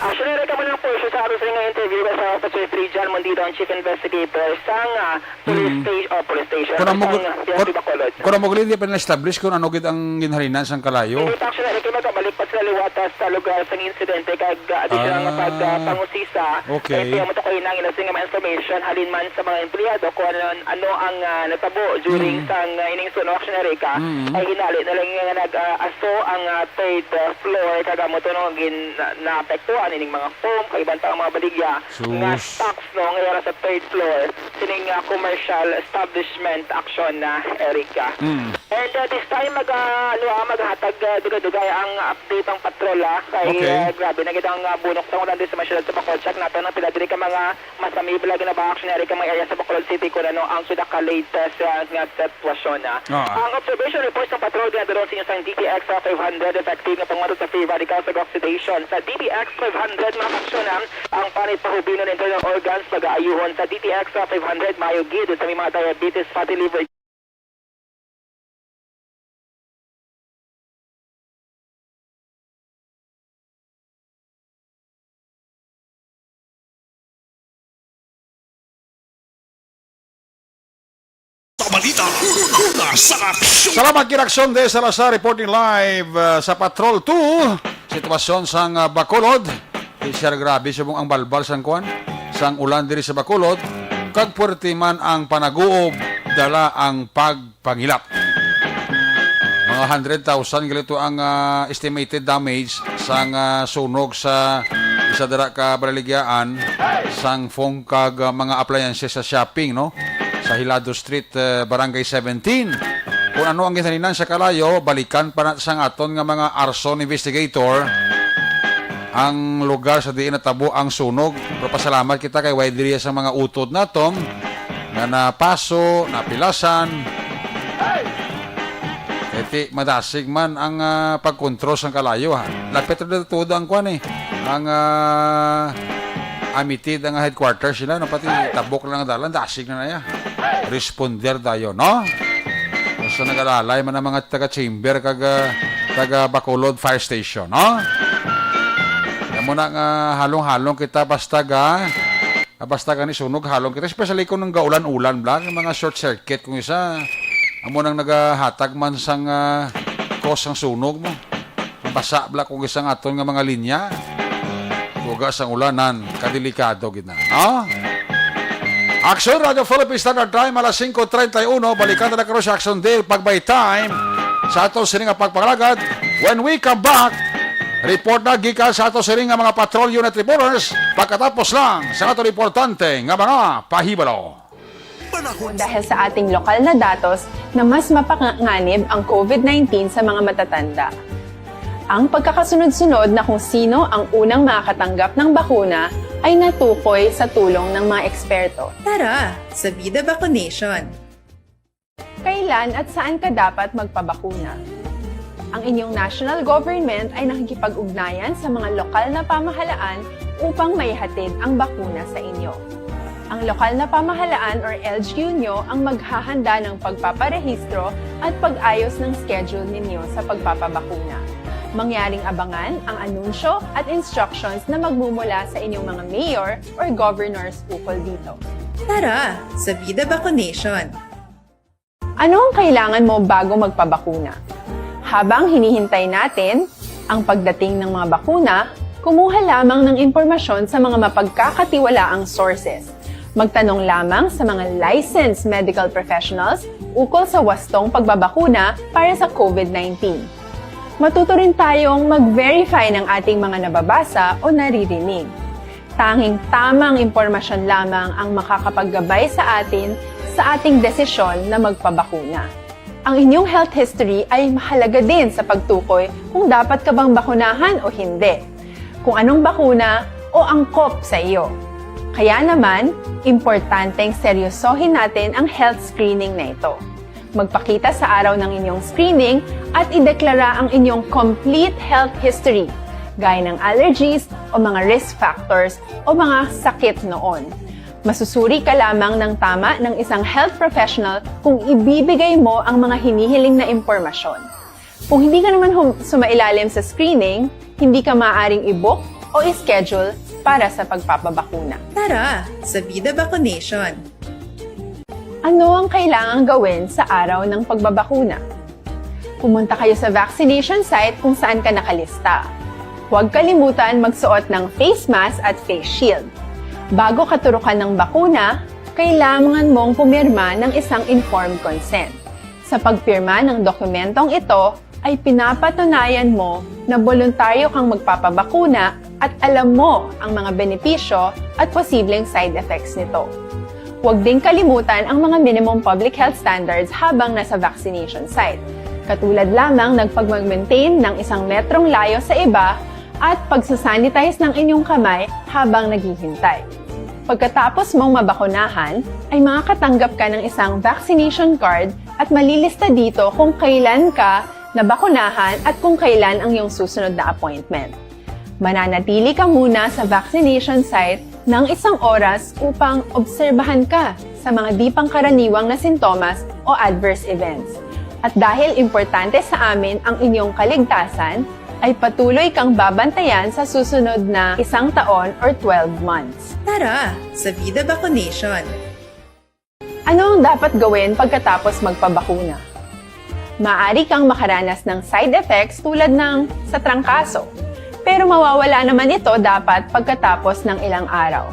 Actually, ready kamo ng portion sa ato sa nga interview sa Officer Frijan Mondido, ang Chief Investigator sang, ah, Police Mm. Station, oh, Police Station. Kung amo Sang gud-, P N P kung, Bacolod. Kung amo gud, hindi pa na-establish kung ano gid ang ginhalinan sang kalayo. Hindi pa, actually, kay magkabalik pa sila liwat, ah, sa lugar sang insidente kag, ah, additional nga Ah. pag, ah, pangusisa. Okay. Kaya mo to kayo nang inasing nga mga information halin man sa mga empleyado kung ano, ano ang, ah, natabo during Mm. sang, ah, ining sunog, actually, ka. Mm. Ay hinali na lang nga nag, ah, aso ang, ah, third, ah, floor kag amo to no gin, na, naapektuhan. ining mga foam, kag iban pa ang mga baligya nga Sus. stocks, no, nga yara sa third floor sining, ah, commercial establishment, Aksyon, na Erica. Mm. And, ah, this time, mag, ah, ano, ah, maghatag, ah, dugay-dugay ang update ang patrol, ah, kay, Okay. ah, grabe na gid ang, ah, bunok sang ulan diri sa mga syudad sa Bacolod. Check naton ang pila diri ka mga masami bala ginabaha, Aksyon, na Erica, mga area sa Bacolod City, kung ano ang pinaka-latest, ah, nga sitwasyon, ah. Ah. Ang observation report sang patrol ginadulong sa inyo sang D T X five hundred, effective nga pangmatud sa free radical sa oxidation. Sa D T X five hundred, mga Aksyon, ah, ang panit pahubinon, internal organs, pagaayuhon. Sa D T X five hundred, maayo gid sa may mga diabetes, fatty liver, Balita, una sa aksyon. Salamat gid, Aksyon de Salazar, reporting live, uh, sa Patrol two. Sitwasyon sang, uh, Bacolod. Di siya grabe subong ang balbal sang kuan, sang ulan diri sa Bacolod. Kag puwerte man ang panaguob, dala ang pagpangilap. Mga hundred thousand gali to ang, uh, estimated damage sang, uh, sunog sa isa dira ka balaligyaan sang foam kag, uh, mga appliances sa shopping, no? Sa Hilado Street, uh, Barangay seventeen. Kung ano ang ginhalinan sa kalayo, balikan pa na sang aton nga mga arson investigator ang lugar sa diin natabo ang sunog. Pero pasalamat kita kay wala diri sa mga utod naton nga napaso, napilasan. Kay ti madasig man ang, ah, pagkontrol sang kalayo, ha. Lapit ra dito tuod ang kuan, eh. Ang, ah, Amitid ang headquarters nila, no? Pati tabok lang ang dalan, dasig na na ya. Responder dayon, no? Basta nag-alalay man ang mga taga-chamber kag, ah, taga Bacolod Fire Station, no? Yan mo na nga halong-halong kita basta ga, ah, basta gani sunog halong kita, especially kung nang gaulan-ulan bla, yung mga short circuit kung isa, amo nang nagahatag man sang, ah, cause sang sunog mo. Basa bla kung isang aton nga mga linya. Buga sang ulanan, kadelikado gid na, no? Aksyon Radio Philippines Standard Time, alas singko treinta y uno. Balikan na karon sa Aksyon Day, pagbay time sa ato sini nga pagpangalagad. When we come back, report na gikan sa ato sini nga mga patrol unit reporters pagkatapos lang sa ato importante nga mga pahibalo. Panahon. Dahil sa ating lokal na datos na mas mapanganib ang COVID nineteen sa mga matatanda. Ang pagkakasunod-sunod na kung sino ang unang makakatanggap ng bakuna ay natukoy sa tulong ng mga eksperto. Tara, sa Vida Vaccination! Kailan at saan ka dapat magpabakuna? Ang inyong national government ay nakikipag-ugnayan sa mga lokal na pamahalaan upang maihatid ang bakuna sa inyo. Ang lokal na pamahalaan or L G U nyo ang maghahanda ng pagpaparehistro at pag-ayos ng schedule ninyo sa pagpapabakuna. Mangyaring abangan ang anunsyo at instructions na magmumula sa inyong mga mayor or governors ukol dito. Tara, sa Vida Vaccination! Ano ang kailangan mo bago magpabakuna? Habang hinihintay natin ang pagdating ng mga bakuna, kumuha lamang ng impormasyon sa mga mapagkakatiwalaang sources. Magtanong lamang sa mga licensed medical professionals ukol sa wastong pagbabakuna para sa COVID nineteen. Matuto rin tayong mag-verify ng ating mga nababasa o naririnig. Tanging tamang impormasyon lamang ang makakapaggabay sa atin sa ating desisyon na magpabakuna. Ang inyong health history ay mahalaga din sa pagtukoy kung dapat ka bang bakunahan o hindi, kung anong bakuna o angkop sa iyo. Kaya naman, importanteng seryosohin natin ang health screening na ito. Magpakita sa araw ng inyong screening at ideklara ang inyong complete health history, gaya ng allergies o mga risk factors o mga sakit noon. Masusuri ka lamang ng tama ng isang health professional kung ibibigay mo ang mga hinihiling na impormasyon. Kung hindi ka naman hum-, sumailalim sa screening, hindi ka maaaring i-book o i-schedule para sa pagpapabakuna. Tara, sa Vida Vaccination! Ano ang kailangang gawin sa araw ng pagbabakuna? Pumunta kayo sa vaccination site kung saan ka nakalista. Huwag kalimutan magsuot ng face mask at face shield. Bago katurukan ng bakuna, kailangan mong pumirma ng isang informed consent. Sa pagpirma ng dokumentong ito, ay pinapatunayan mo na boluntaryo kang magpapabakuna at alam mo ang mga benepisyo at posibleng side effects nito. Huwag ding kalimutan ang mga minimum public health standards habang nasa vaccination site, katulad lamang ng pagmag-maintain ng isang metrong layo sa iba at pagsasanitize ng inyong kamay habang naghihintay. Pagkatapos mong mabakunahan, ay makakatanggap ka ng isang vaccination card at malilista dito kung kailan ka nabakunahan at kung kailan ang iyong susunod na appointment. Mananatili ka muna sa vaccination site ng isang oras upang obserbahan ka sa mga di pangkaraniwang na sintomas o adverse events. At dahil importante sa amin ang inyong kaligtasan, ay patuloy kang babantayan sa susunod na isang taon or twelve months. Tara sa Vida Vaccination! Ano ang dapat gawin pagkatapos magpabakuna? Maaari kang makaranas ng side effects tulad ng sa trangkaso, pero mawawala naman ito dapat pagkatapos ng ilang araw.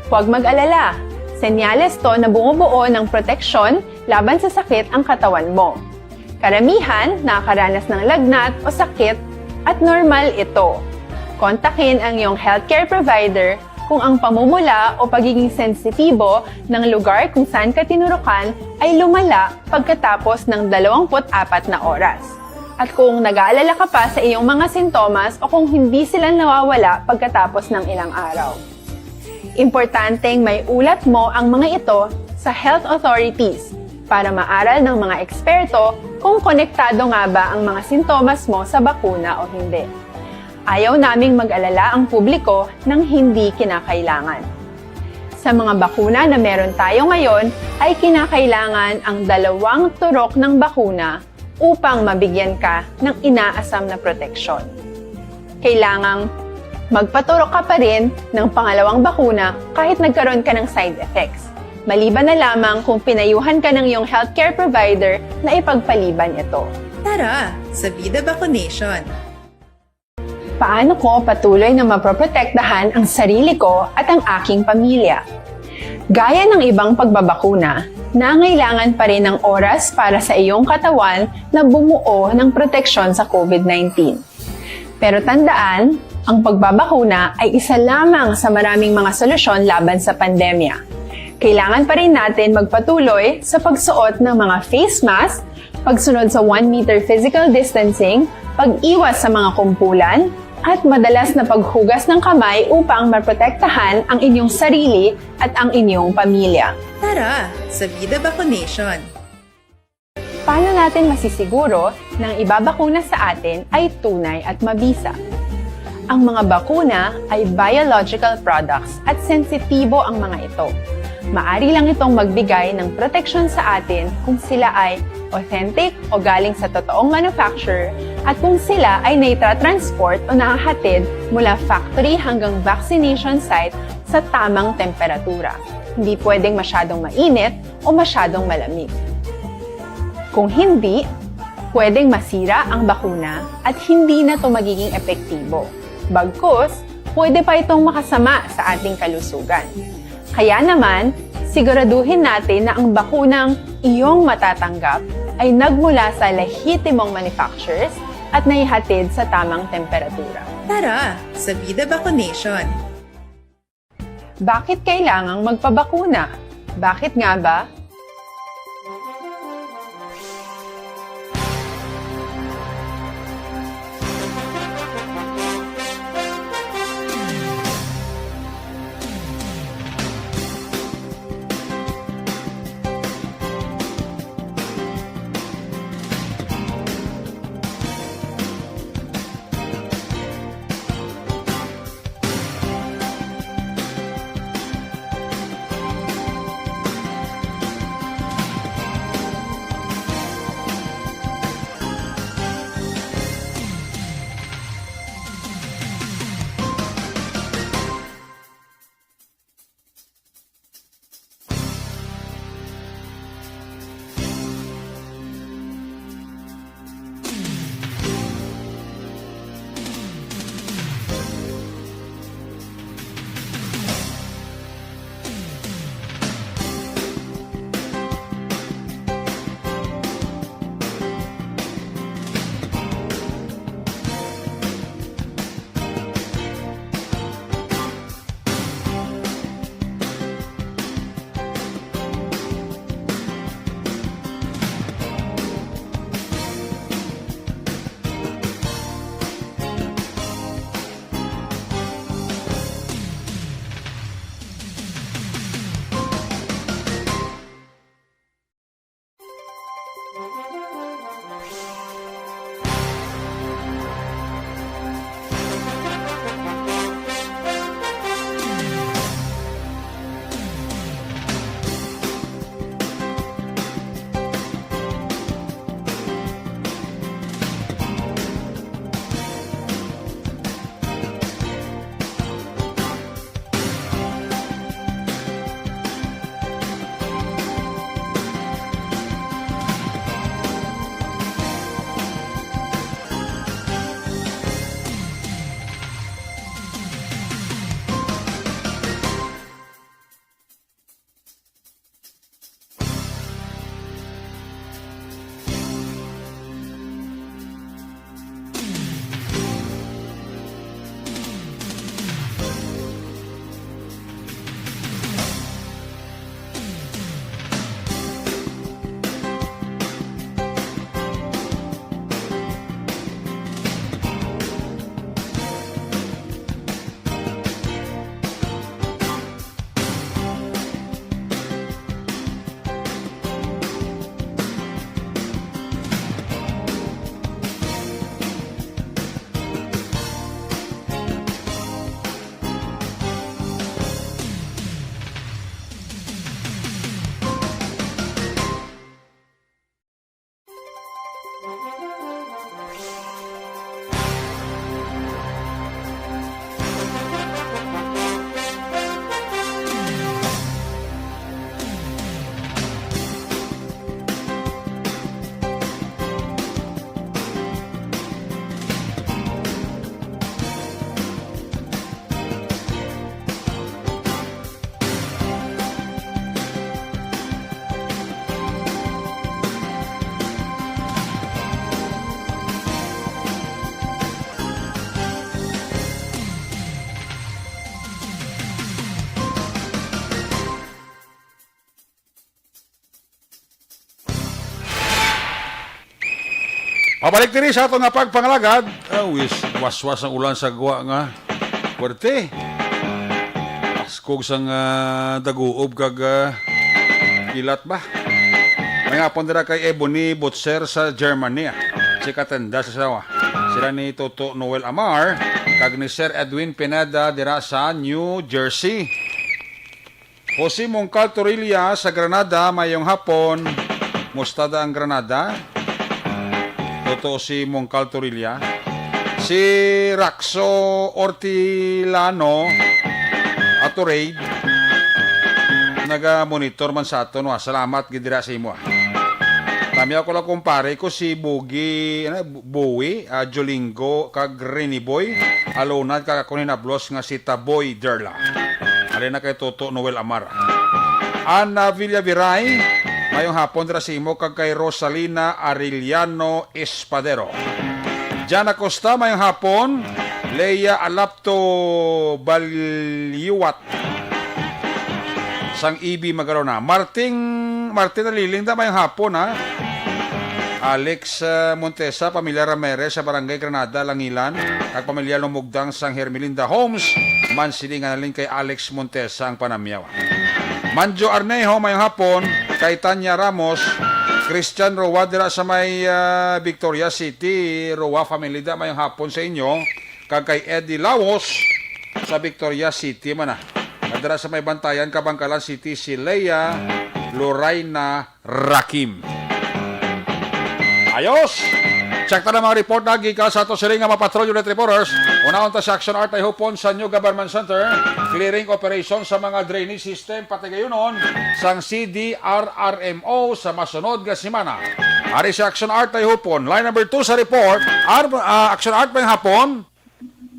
Huwag mag-alala, senyales to na bumubuo ng proteksyon laban sa sakit ang katawan mo. Karamihan nakakaranas ng lagnat o sakit at normal ito. Kontakin ang iyong healthcare provider kung ang pamumula o pagiging sensitibo ng lugar kung saan ka tinurukan ay lumala pagkatapos ng dalawampu't apat na oras, at kung nag-aalala ka pa sa iyong mga sintomas o kung hindi sila nawawala pagkatapos ng ilang araw. Importanteng maiulat mo ang mga ito sa health authorities para maaral ng mga eksperto kung konektado nga ba ang mga sintomas mo sa bakuna o hindi. Ayaw naming mag-alala ang publiko ng hindi kinakailangan. Sa mga bakuna na meron tayo ngayon, ay kinakailangan ang dalawang turok ng bakuna upang mabigyan ka ng inaasam na proteksyon. Kailangang magpaturok ka pa rin ng pangalawang bakuna kahit nagkaroon ka ng side effects, maliban na lamang kung pinayuhan ka ng iyong healthcare provider na ipagpaliban ito. Tara sa Vida Vaccination! Paano ko patuloy na maproprotektahan ang sarili ko at ang aking pamilya? Gaya ng ibang pagbabakuna, nangailangan pa rin ng oras para sa iyong katawan na bumuo ng proteksyon sa COVID nineteen. Pero tandaan, ang pagbabakuna ay isa lamang sa maraming mga solusyon laban sa pandemya. Kailangan pa rin natin magpatuloy sa pagsuot ng mga face mask, pagsunod sa one meter physical distancing, pag-iwas sa mga kumpulan, at madalas na paghugas ng kamay upang maprotektahan ang inyong sarili at ang inyong pamilya. Tara sa Vida Vaccination! Paano natin masisiguro na ang ibabakuna sa atin ay tunay at mabisa? Ang mga bakuna ay biological products at sensitibo ang mga ito. Maari lang itong magbigay ng proteksyon sa atin kung sila ay authentic o galing sa totoong manufacturer at kung sila ay naitra-transport o nahahatid mula factory hanggang vaccination site sa tamang temperatura. Hindi pwedeng masyadong mainit o masyadong malamig. Kung hindi, pwedeng masira ang bakuna at hindi na ito magiging epektibo. Bagkus, pwede pa itong makasama sa ating kalusugan. Kaya naman, siguraduhin natin na ang bakunang iyong matatanggap ay nagmula sa lehitimong manufacturers at naihatid sa tamang temperatura. Tara sa Vida Vaccination! Bakit kailangang magpabakuna? Bakit nga ba? Pabalik diri sa ato nga pagpangalagad. Ah, wis, waswas ang ulan sa gwa nga puwerte. Paskog sang, ah, daguob kag, ah, kilat ba? May hapon dira kay Ebony Butcher sa Germany, ah. Si Katenda sa Sawa. Sila ni Toto Noel Amar kag ni Sir Edwin Pineda dira sa New Jersey. Jose Mongcal Torilla sa Granada, mayong hapon. Musta da ang Granada? Toto si Mongcal Torilla. Si Raxo Ortilano Atorade, naga-monitor man sa aton, wa. Salamat gid dira sa imo, ah. Tamiyaw ko lang, kumpare ko, si Bugi, ano, Bu-, Bowie, ah, Jolingo, kag Rene Boy. Alunad kag akon hinablos nga si Taboy Derla. Halin na kay Toto Noel Amar. Ana Villaviray, mayong hapon dira sa imo kag kay Rosalina Arellano Espadero. Jan Acosta, mayong hapon. Leia Alapto Baliwat sang E B Magarona. Marting, Martin Aliling, da, mayong hapon, ha. Alex, uh, Montesa, pamilya Ramirez sa Barangay Granada, Langilan, kag pamilya Lumugdang sang Hermelinda Homes, man sini nga nalin kay Alex Montesa ang panamyaw. Manjo Arnejo, mayong hapon, kay Tanya Ramos, Christian Roa dira sa may, ah, Victoria City, Roa family da, mayong hapon sa inyo, kag kay Eddie Lawos sa Victoria City man, ah. Dira sa may Bantayan, Kabangkalan City, si Leia Loraina Rakim. Ayos! Check ta na mga report na gikan sa ato sini nga mga patrol unit reporters. Unahon ta sa Action Art ay hupon sa New Government Center. Clearing operation sa mga drainage system patigayunon sang C D R R M O sa masunod nga semana. Ari sa Action Art ay hupon. Line number two sa report. Ar-, ah, Action Art, mayong hapon.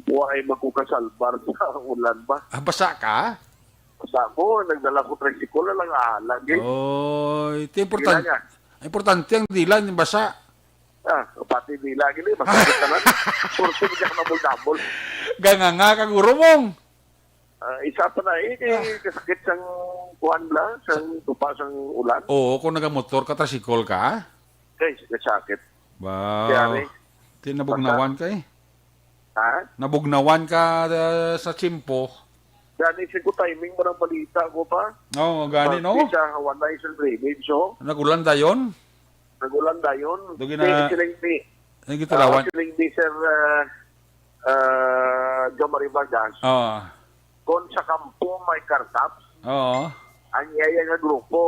Wa ay makukasalbar sa ulan ba? Ah, basa ka? Basa ko, nagdala ko tricycle na lang, ah, lagi. Oy, ito important. Dila nga. Importante ang dila, yung basa. Ah, pati dila, gini, masakit na lang. Surti ka mabul-dabol. Ganga nga, kaguro mong. Ah, isa pa na, eh, kay Ah. kasakit sang kuwan bla, sang tupa, sang ulan. Oo, kung nagamotor ka, tricycle ka. Kay, kasakit. Ba, Kaya, eh, di nabugnawan ka eh. Ha? Nabugnawan ka, uh, sa tiyempo. Gani, sa ko timing mo ng balita ko pa. Oo, gani, no? Basta sa Hawanay sa drainage, so. Nagulan dayon? Nagulan dayon. Dugi na, Kaya siling ni, nagitulawan. Ah, siling ni Sir, ah, ah, Jomari Vargas. Oo. Kung sa kampo may kartaps, Oo. ang iya nga grupo,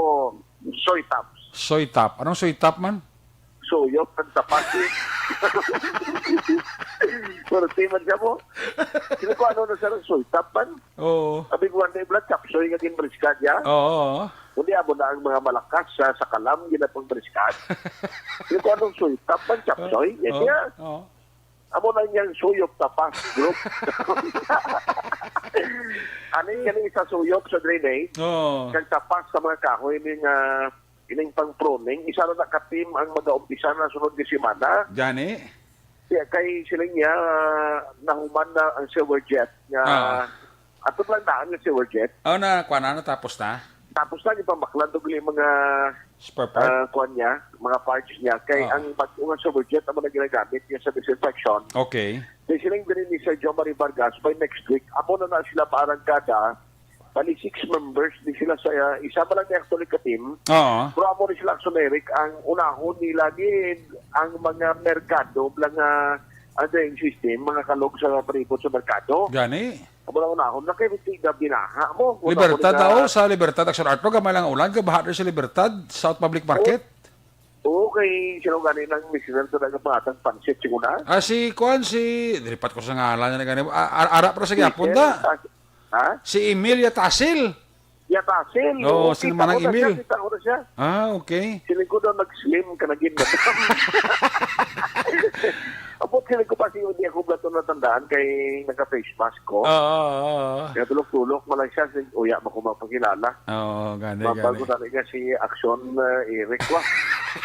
soy taps. Soy tap. Anong soy tap man? Suyop ng tapas, eh. Pero di man siya mo. Sino ko ano na sa soy tap man? Oo. Abi ko, ano yung blood chapsoy nga ginbriska niya? Oo. Kundi amo na ang mga malakas sa, sa kalam, ginapang briskan. Sino ko anong soy tap man, chapsoy? Oo. Yan Oo. siya. Oo. Amo na niyang suyop tapas group. Ani, ani sa suyop sa drainage, Oo. kag tapas sa mga kahoy ni nga ining pang pruning, isa na na ka team ang magaumpisa na sunod nga semana. Gani? Kaya kay sila niya, ah, nahuman na ang sewer jet nga Ah. Ato lang daan nga sewer jet. Oh, na, kuha na, natapos na? Tapos na, ipambaklan to gali mga, Spare part? ah, kuwan niya, mga parts niya. Kay Ah. ang bago nga sewer jet, amo na ginagamit niya sa disinfection. Okay. Kay siling diri ni Sir Jomari Vargas, by next week, amo na na sila maarangkada. Bali, six members, di sila sa, ah, isa pa lang ni actually ka team. Oo. Pero amo ni sila, Action Eric, ang unahon nila gid ang mga merkado, mga, ah, drain system, mga kalog sa palibot sa merkado. Gani? Amo lang unahon na kay Tiga binaha mo. Libertad Una ko daw, na sa Libertad, Action Art, no? Gamay lang ulan, gabaha rin sa Libertad, South Public Market. Oo, kay sino gani nang listener ko na nga pangatang pansit, siguro na? Ah, si Kuan, si, dilipat ko sa ngalan na gani. Ah, ar-, ara, pero sige, Peter, apon da. Tas-, ha? Si Emilia Tasil. Yatasil. Oo, Oo, si kita Manang ko na siya, Emil. kita ko na siya. Ah, okay. Siling ko daw nag-slim ka na gid, madam. Abot siling ko pa, si, hindi ako ba ito natandaan kay naka-face mask ko. Oo, oo, oo. Kaya tulok-tulok mo lang siya, sin-, uya mo ko mapakilala. Oo, gani, Mabal gani. ko talaga si Action, uh, Eric ko.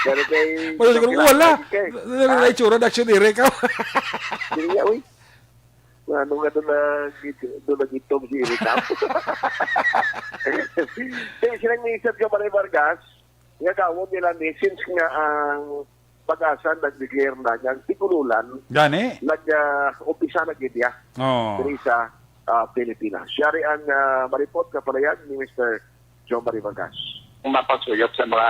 Pero kay Wala siguro, wala. Kay, Wala na ha? itsura na Action Eric, oh. Hindi niya, uy. Ano nga doon na git-, doon na gitong si Eric, ha? Kaya silang ni Sergio Marie Vargas, nga gawon nila ni, since nga ang Pag-asa nag-declare na nga ang Tigululan Gani? nag, ah, umpisa na gid niya Oh. diri sa, ah, Pilipinas. Siya rin ang, ah, maripot kapalayan ni Mister John Marie Vargas. Ang mapasuyop sa mga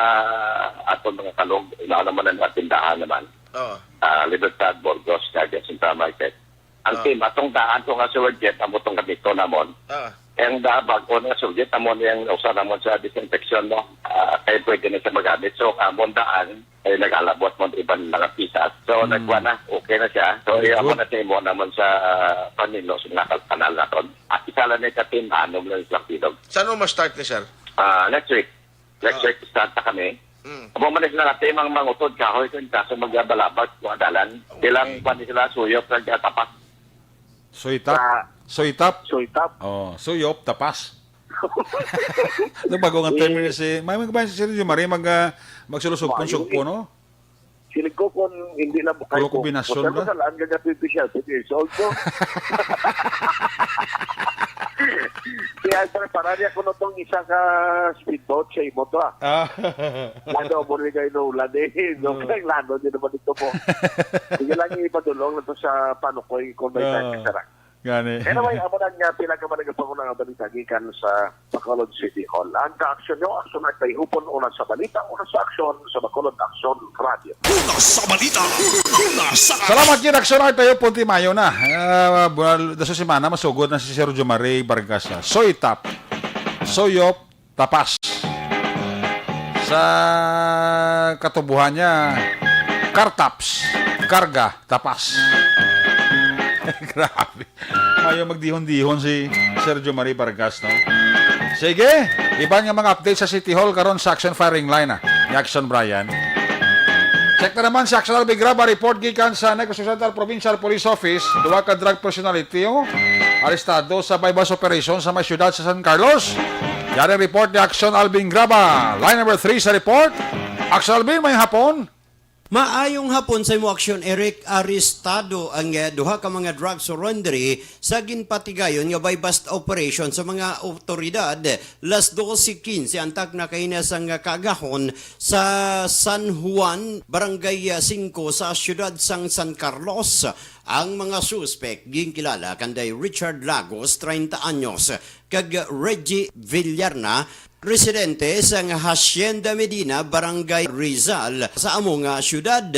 aton mga kalog, ilaw naman ang mga tindahan naman. Oo. Ah, Libertad, Burgos, Naga, Central Market. Ang Ah. team, atong daan ko nga sewer jet, amo tong gamito namon. Ah. Ang da, bag-o nga sewer jet, amo niyang usa namon sa disinfection, no? Ah, kay pwede na siya magamit. So, amon daan, ay nag-alabot mo iban mga pitas. So, Mm. nagkuha na, okay na siya. So, Very iya mo good. na sa imo naman sa, ah, panino sa mga kanal naton. At isa lang na ka team, anom lang sa bilog. Saan mo ma-start ni sir? Ah, next week. Next Ah. week, start na kami. Mm. Amo man sila na team ang mangutod kahoy kung kaso magbabalabag, kuha dalan. Okay. Ilang pa ni sila suyop nagkatapat. Soytap. Sa Soytap. Soytap. Oh, suyop, tapas. Ano bago nga term Yes. ni si, may magbayan si Sir Jomari mag, ah, magsulusugpon-sugpon, Mayo, eh. no? Siling ko kung hindi lang Kulo kahit ko, kombinasyon kung na. Saan ka lang, fifty years old ko. Kaya, sir, para niya ko na tong isa ka speedboat sa imo to, ah. Ah. Lado mo rin kayo na ulan, eh. No, Mm. kaya lado din naman ito po. Sige lang, ipadulong na to sa panukoy kung may Ah. time ka, sir, ah. Gani. Anyway, amo na nga pila ka mga nagapanguna nga balita gikan sa Bacolod City Hall. Ang kaaksyon nyo, aksyon ay kay Hupon, una sa balita, una sa aksyon, sa Bacolod Aksyon Radio. Una sa balita, una sa Salamat gid, Aksyon Art, tayo, punti mayo na. Ah, buwal, da sa semana, masugod na si Sir Jomari Vargas na. Soytap, Soyop, Tapas. Sa katubuhan niya, Kartaps, Karga, Tapas. Grabe. Mayo magdihon-dihon si Sir Jomari Vargas, no? Sige, iban nga mga update sa City Hall karon sa Action Firing Line, ah, ni Action Brian. Check na naman si Action Alvin Graba, report gikan sa Negros Occidental Provincial Police Office. Duha ka drug personality, oh, arestado sa buy-bust operation sa may siyudad sa San Carlos. Yari report ni Action Alvin Graba. Line number three sa report. Action Alvin, may hapon. Maayong hapon sa imo, Aksyon Eric. Arestado ang, eh, duha ka mga drug surrendery sa ginpatigayon nga buy-bust operation sa mga awtoridad. Las doce quince ang takna kaina sang kaagahon sa San Juan, Barangay, ah, singko sa siyudad sang San Carlos. Ang mga suspek ginkilala kanday Richard Lagos, treinta anyos, kag Reggie Villarna, residente sang Hacienda Medina, Barangay Rizal, sa amo nga siyudad.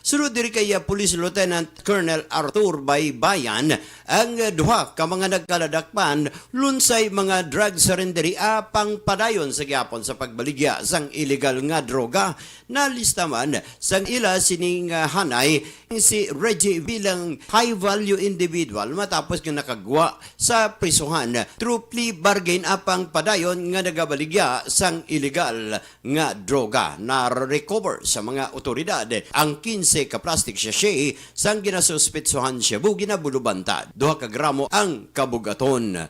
Sunod diri kay Police Lieutenant Colonel Arthur Baybayan, ang duha ka mga nagkaladakpan lunsay mga drug surrendery apang padayon sa gihapon sa pagbaligya sang illegal nga droga. Nalista man sang ila sining, ah, hanay si Reggie bilang high value individual matapos nga nakagwa sa prisuhan through plea bargain apang padayon nga nagabaligya sang illegal nga droga. Na-recover sa mga otoridad ang quince ka plastic sachet sang ginasuspetsohan shabu, ginabulubanta duha ka gramo ang kabugaton.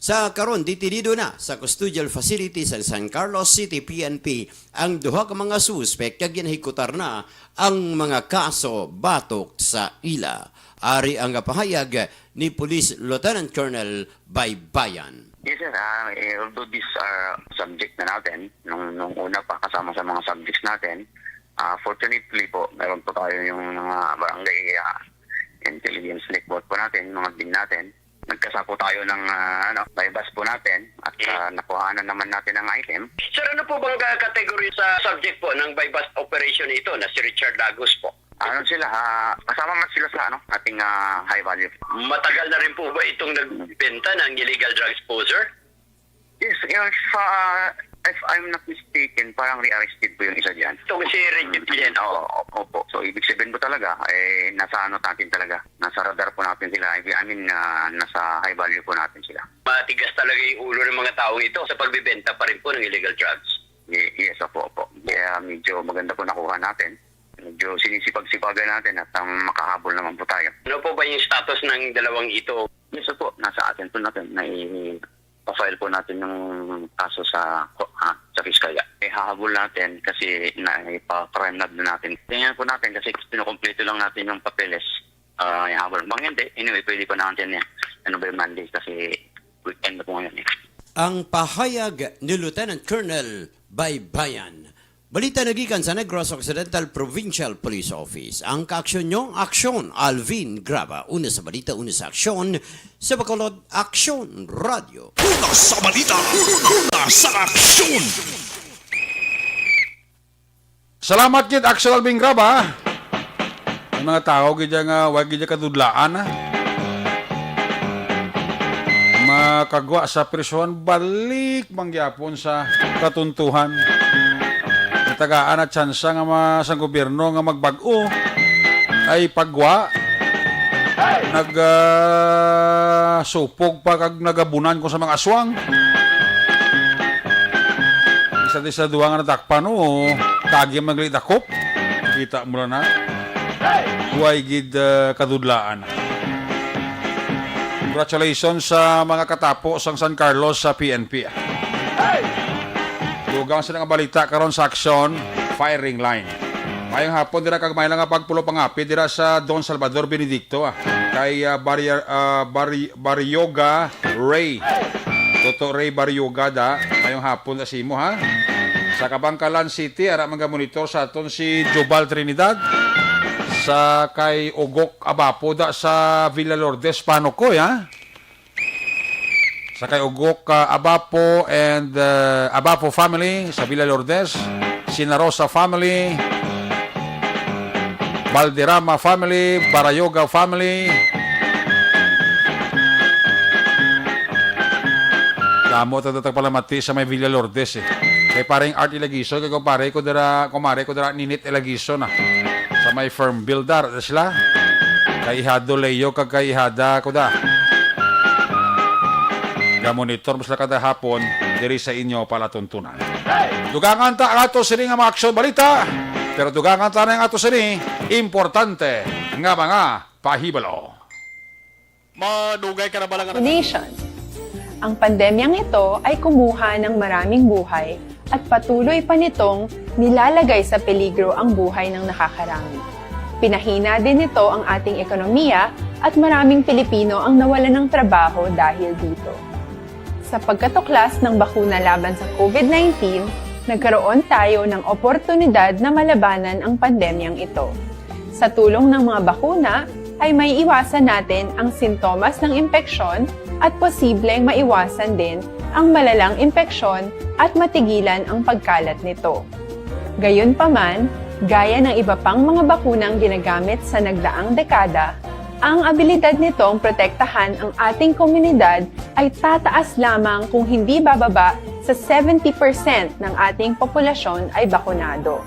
Sa karon, detenido na sa custodial facility sa San Carlos City P N P ang duha ka mga suspek kag ginahikutar na ang mga kaso batok sa ila. Ari ang pahayag ni Police Lieutenant Colonel Baybayan. Yes, sir. Ah, eh, although these are subject na natin, nung, nung una pa, kasama sa mga subjects natin, ah, fortunately po, meron po tayo yung mga barangay, ah, intelligence report po natin, mga bin natin. Nagkasa po tayo ng, ah, ano, buy-bust po natin at, Mm. ah, nakuhaan naman natin ang item. Sir, ano po bang, ah, category sa subject po ng buy-bust operation ito na si Richard Lagos po? Ano sila, ah, kasama man sila sa, ano, ating, ah, high value. Matagal na rin po ba itong nagbenta ng illegal drugs po, sir? Yes, if, ah, if I'm not mistaken, parang rearrested po yung isa diyan. Itong si Reggie Mm, Villarna. Oo, opo. So, ibig sabihin po talaga, eh, nasa ano natin talaga, nasa radar po natin sila. I mean, ah, nasa high value po natin sila. Matigas talaga yung ulo ng mga taong ito sa pagbibenta pa rin po ng illegal drugs. Ye-, yes, opo, opo. Kaya medyo maganda po nakuha natin. Medyo sinisipag-sipagan natin at ang makahabol naman po tayo. Ano po ba yung status ng dalawang ito? Yes, opo. Nasa atin po natin. Nai-, pa-file po natin yung kaso sa, ah, sa piskalya. Eh, hahabol natin kasi naipa-crime lab na natin. Tingnan po natin kasi kinukumpleto lang natin yung papeles. Ah, ihabol. Bang hindi, anyway, pwede pa natin yan. Ano ba yung Monday? Kasi weekend na po ngayon eh. Ang pahayag ni Lieutenant Colonel Baybayan. Balita nagikan sa Negros Occidental Provincial Police Office. Ang kaaksyon nyo, aksyon, Alvin Graba. Una sa balita, una sa aksyon, sa Bacolod, Aksyon Radio. Una sa balita, una sa aksyon. Salamat gid, Aksyon Alvin Graba. May mga tao gid nga wa gid kadudlaan, ah. Makagwa sa prisuhan, balik man gyapon sa katuntuhan. Natagaan na tsansa nga ma-, sang gobyerno nga magbag-o ay pagwa. Nag, ah, supog pa kag nagabunan ko sa mga aswang. Isa di sa duha nga nadakpan, o kagi magli dakop. Kita mo lang na. Way gid, ah, kadudlaan. Congratulations sa mga katapo sang San Carlos sa P N P. Dugang sila nga balita karon sa aksyon, firing line. Mayong hapon dira kag may lang nga pagpulo pangapi dira sa Don Salvador Benedicto, ah, kay, ah, Barri-, ah, Barri-, Barrioga Ray. Toto Ray Barrioga da, mayong hapon sa imo, ha. Sa Kabangkalan City, ara man ga monitor sa aton si Jubal Trinidad. Sa kay Ugok Abapo da sa Villa Lourdes, Panukoy, ha. Sa kay Ugok, ah, Abapo and, ah, Abapo family sa Villa Lourdes, Sinarosa family, Valderrama family, Barayoga family. Damo ta datang palamati sa may Villa Lourdes, eh. Kay paring Art Ilagiso, kay kumpare ko dira, kumare ko dira, Ninit Ilagiso na. Sa may firm builder, sila. Kay Ihado Leo, kag kay Ihada, kuda. Gamonitor mo sila kada hapon, diri sa inyo palatuntunan. Dugangan ta ang ato sini nga mga aksyon balita, pero dugangan ta na ang ato sini importante nga mga pahibalo. Madugay ka na bala nga nag- Nation. Ang pandemyang ito ay kumuha ng maraming buhay at patuloy pa nitong nilalagay sa peligro ang buhay ng nakakarami. Pinahina din nito ang ating ekonomiya at maraming Pilipino ang nawalan ng trabaho dahil dito. Sa pagkatuklas ng bakuna laban sa COVID nineteen, nagkaroon tayo ng oportunidad na malabanan ang pandemyang ito. Sa tulong ng mga bakuna, ay may iwasan natin ang sintomas ng impeksyon at posibleng maiwasan din ang malalang impeksyon at matigilan ang pagkalat nito. Gayunpaman, gaya ng iba pang mga bakunang ginagamit sa nagdaang dekada, ang abilidad nitong protektahan ang ating komunidad ay tataas lamang kung hindi bababa sa seventy percent ng ating populasyon ay bakunado.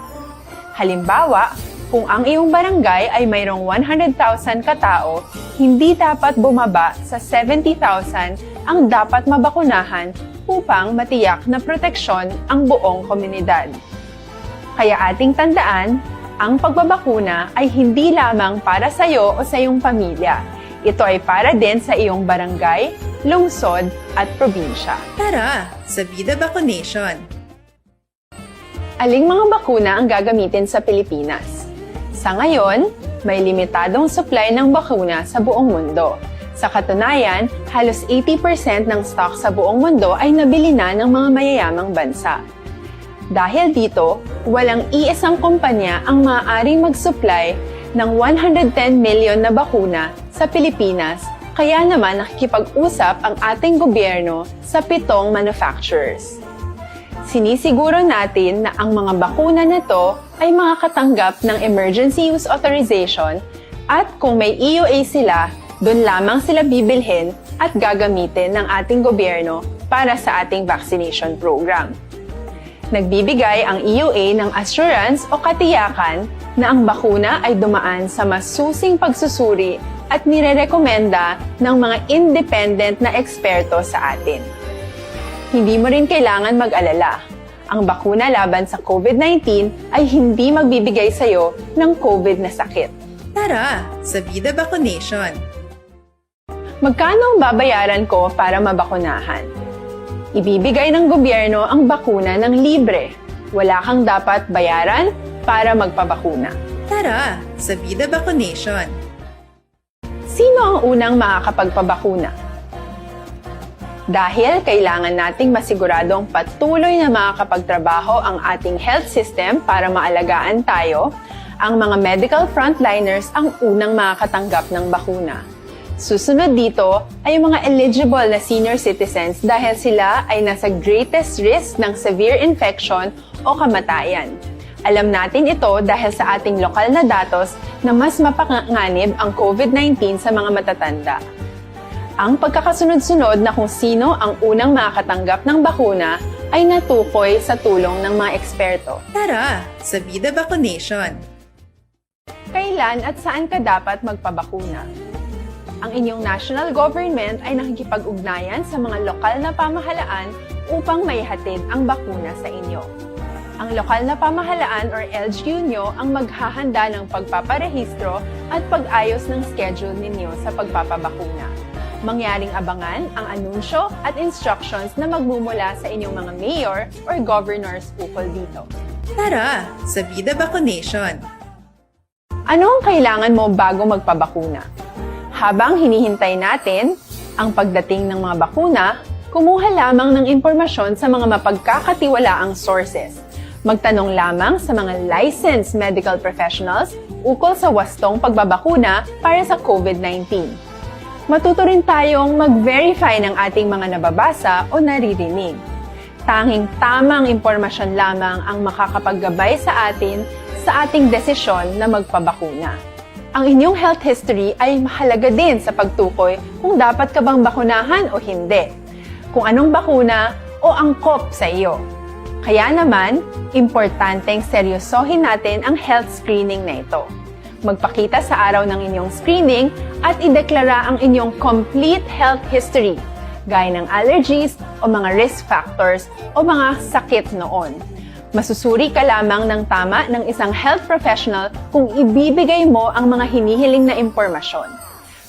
Halimbawa, kung ang iyong barangay ay mayroong one hundred thousand ka tao, hindi dapat bumaba sa seventy thousand ang dapat mabakunahan upang matiyak na proteksyon ang buong komunidad. Kaya ating tandaan, ang pagbabakuna ay hindi lamang para sa iyo o sa iyong pamilya. Ito ay para din sa iyong barangay, lungsod, at probinsya. Tara, sa Vida Vacunation! Aling mga bakuna ang gagamitin sa Pilipinas? Sa ngayon, may limitadong supply ng bakuna sa buong mundo. Sa katunayan, halos eighty percent ng stock sa buong mundo ay nabili na ng mga mayayamang bansa. Dahil dito, walang iisang kumpanya ang maaaring mag-supply ng one hundred ten million na bakuna sa Pilipinas, kaya naman nakikipag-usap ang ating gobyerno sa pitong manufacturers. Sinisiguro natin na ang mga bakuna na to ay makakatanggap ng emergency use authorization at kung may E U A sila, doon lamang sila bibilhin at gagamitin ng ating gobyerno para sa ating vaccination program. Nagbibigay ang E U A ng assurance o katiyakan na ang bakuna ay dumaan sa masusing pagsusuri at nirerekomenda ng mga independent na eksperto sa atin. Hindi mo rin kailangan mag-alala. Ang bakuna laban sa COVID nineteen ay hindi magbibigay sa iyo ng COVID na sakit. Tara, sa Vida Vacunation! Magkano ang babayaran ko para mabakunahan? Ibibigay ng gobyerno ang bakuna ng libre. Wala kang dapat bayaran para magpabakuna. Tara, sa Vida Vacunation! Sino ang unang makakapagpabakuna? Dahil kailangan nating masigurado ang patuloy na makakapagtrabaho ang ating health system para maalagaan tayo, ang mga medical frontliners ang unang makakatanggap ng bakuna. Susunod dito ay ang mga eligible na senior citizens dahil sila ay nasa greatest risk ng severe infection o kamatayan. Alam natin ito dahil sa ating lokal na datos na mas mapanganib ang COVID nineteen sa mga matatanda. Ang pagkakasunod-sunod na kung sino ang unang makakatanggap ng bakuna ay natukoy sa tulong ng mga eksperto. Tara, sa Bida Vaccination! Kailan at saan ka dapat magpabakuna? Ang inyong national government ay nakikipag-ugnayan sa mga lokal na pamahalaan upang maihatid ang bakuna sa inyo. Ang lokal na pamahalaan or L G U nyo ang maghahanda ng pagpaparehistro at pag-ayos ng schedule ninyo sa pagpapabakuna. Mangyaring abangan ang anunsyo at instructions na magmumula sa inyong mga mayor or governors ukol dito. Tara, sa Bida Vaccination! Ano ang kailangan mo bago magpabakuna? Habang hinihintay natin ang pagdating ng mga bakuna, kumuha lamang ng impormasyon sa mga mapagkakatiwalaang sources. Magtanong lamang sa mga licensed medical professionals ukol sa wastong pagbabakuna para sa COVID nineteen. Matuto rin tayong mag-verify ng ating mga nababasa o naririnig. Tanging tamang impormasyon lamang ang makakapaggabay sa atin sa ating desisyon na magpabakuna. Ang inyong health history ay mahalaga din sa pagtukoy kung dapat ka bang bakunahan o hindi, kung anong bakuna o angkop sa iyo. Kaya naman, importanteng seryosohin natin ang health screening na ito. Magpakita sa araw ng inyong screening at ideklara ang inyong complete health history, gaya ng allergies o mga risk factors o mga sakit noon. Masusuri ka lamang ng tama ng isang health professional kung ibibigay mo ang mga hinihiling na impormasyon.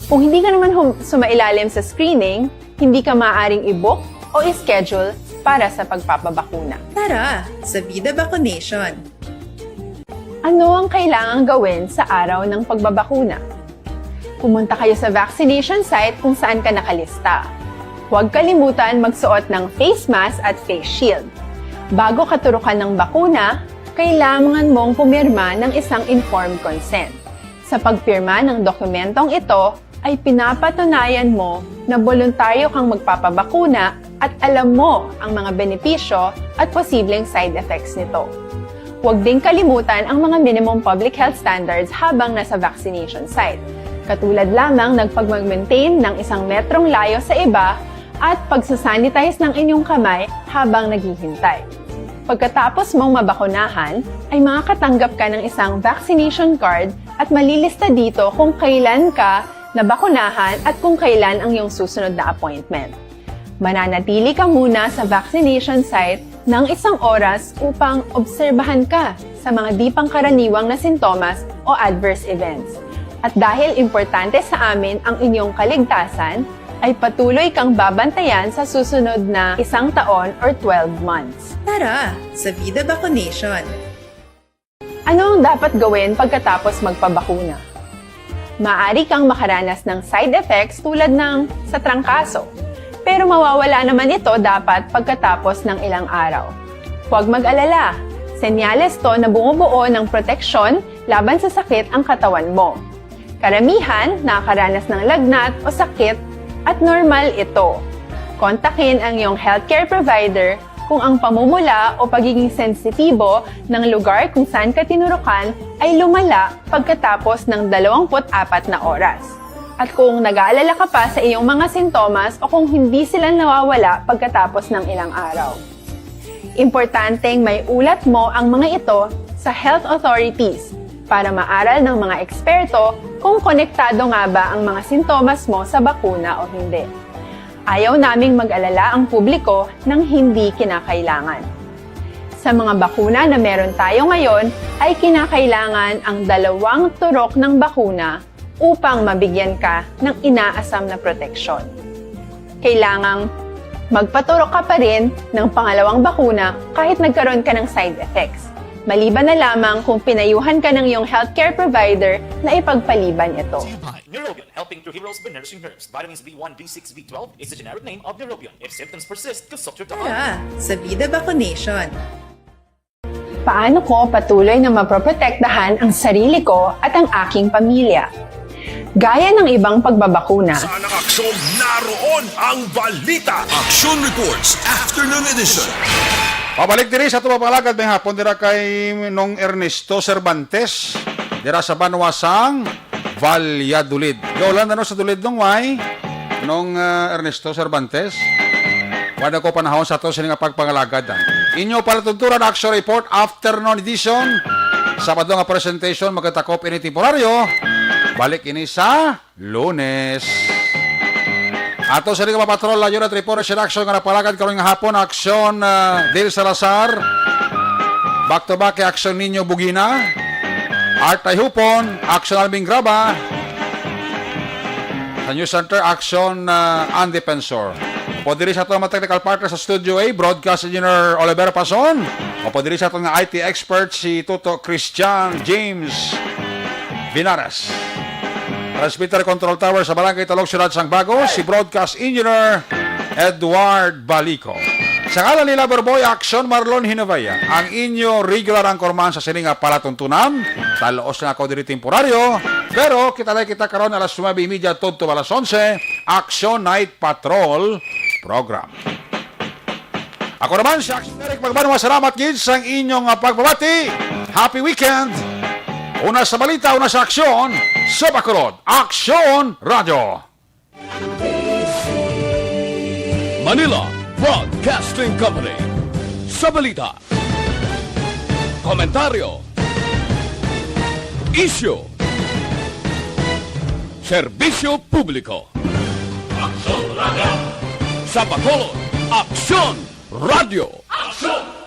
Kung hindi ka naman hum- sumailalim sa screening, hindi ka maaaring i-book o i-schedule para sa pagpapabakuna. Tara, sa Bida Vaccination! Ano ang kailangang gawin sa araw ng pagbabakuna? Pumunta kayo sa vaccination site kung saan ka nakalista. Huwag kalimutan magsuot ng face mask at face shield. Bago katurukan ng bakuna, kailangan mong pumirma ng isang informed consent. Sa pagpirma ng dokumentong ito, ay pinapatunayan mo na boluntaryo kang magpapabakuna at alam mo ang mga benepisyo at posibleng side effects nito. Huwag ding kalimutan ang mga minimum public health standards habang nasa vaccination site, katulad lamang ng pagmag-maintain ng isang metrong layo sa iba at pagsasanitize ng inyong kamay habang naghihintay. Pagkatapos mong mabakunahan, ay makakatanggap ka ng isang vaccination card at malilista dito kung kailan ka nabakunahan at kung kailan ang iyong susunod na appointment. Mananatili ka muna sa vaccination site ng isang oras upang obserbahan ka sa mga di pangkaraniwang na sintomas o adverse events. At dahil importante sa amin ang inyong kaligtasan, ay patuloy kang babantayan sa susunod na isang taon or twelve months. Tara, sa Bida Vaccination! Ano ang dapat gawin pagkatapos magpabakuna? Maaari kang makaranas ng side effects tulad ng sa trangkaso, pero mawawala naman ito dapat pagkatapos ng ilang araw. Huwag mag-alala, senyales to na bumubuo ng proteksyon laban sa sakit ang katawan mo. Karamihan nakakaranas ng lagnat o sakit at normal ito. Kontakin ang iyong healthcare provider kung ang pamumula o pagiging sensitibo ng lugar kung saan ka tinurukan ay lumala pagkatapos ng dalawampu't apat na oras. At kung nag-aalala ka pa sa iyong mga sintomas o kung hindi sila nawawala pagkatapos ng ilang araw. Importanteng may ulat mo ang mga ito sa health authorities para maaral ng mga eksperto kung konektado nga ba ang mga sintomas mo sa bakuna o hindi. Ayaw naming mag-alala ang publiko ng hindi kinakailangan. Sa mga bakuna na meron tayo ngayon, ay kinakailangan ang dalawang turok ng bakuna upang mabigyan ka ng inaasam na proteksyon. Kailangang magpaturok ka pa rin ng pangalawang bakuna kahit nagkaroon ka ng side effects. Maliban na lamang kung pinayuhan ka ng iyong healthcare provider na ipagpaliban ito. To you by Neurobion, helping through heroes by nourishing herbs. Vitamins B one, B six, B twelve is the generic name of Neurobion. If symptoms persist, consult your doctor. Tara, sa Bida Vaccination. Paano ko patuloy na maproprotektahan ang sarili ko at ang aking pamilya? Gaya ng ibang pagbabakuna. Sa anang aksyon, naroon ang balita. Action Reports, Afternoon Edition. Pabalik diri sa ato nga pangalagad may hapon dira kay Nong Ernesto Cervantes, dira sa banwa sang Valladolid. Yolanda, no, sa Dulid, Nong, way? Nong, ah, Ernesto Cervantes. Wala ko panahon sa ato sini nga pagpangalagad, ah. Inyo palatunturan, Action Report, Afternoon Edition. Sabado nga presentation, magkatakop ini temporaryo. Balik ini sa Lunes. Ato sa nga patrol, layo na report sa action nga napalagad karon nga hapon, action, ah, Dil Salazar. Back to back kay action Nino Bugina. Art Tayhupon, action Alvin Graba. Sa News Center, action, ah, Andy Pensor. O diri sa ato mga technical partner sa Studio A, Broadcast Engineer Oliver Pason. O diri sa ato nga I T expert si Tuto Christian James Vinares. Transmitter Control Tower sa Barangay Talog, Siyudad sang Bago, si Broadcast Engineer Edward Balico. Sa ngalan ni Loverboy Action Marlon Hinovea, ang inyo regular anchorman sa sini nga palatuntunan. Talos lang ako diri temporaryo, pero kita-lay kita karon alas nuebe y media tubtob alas onse, Action Night Patrol Program. Ako naman si Action Eric Magbanwa. Salamat gid sa inyong, ah, pagpabati. Happy weekend! Una sa balita, una sa aksyon, sa Bacolod, Aksyon Radyo. Manila Broadcasting Company. Sa balita, komentaryo, isyu, serbisyo publiko. Aksyon Radyo. Sa Bacolod, Aksyon Radyo. Aksyon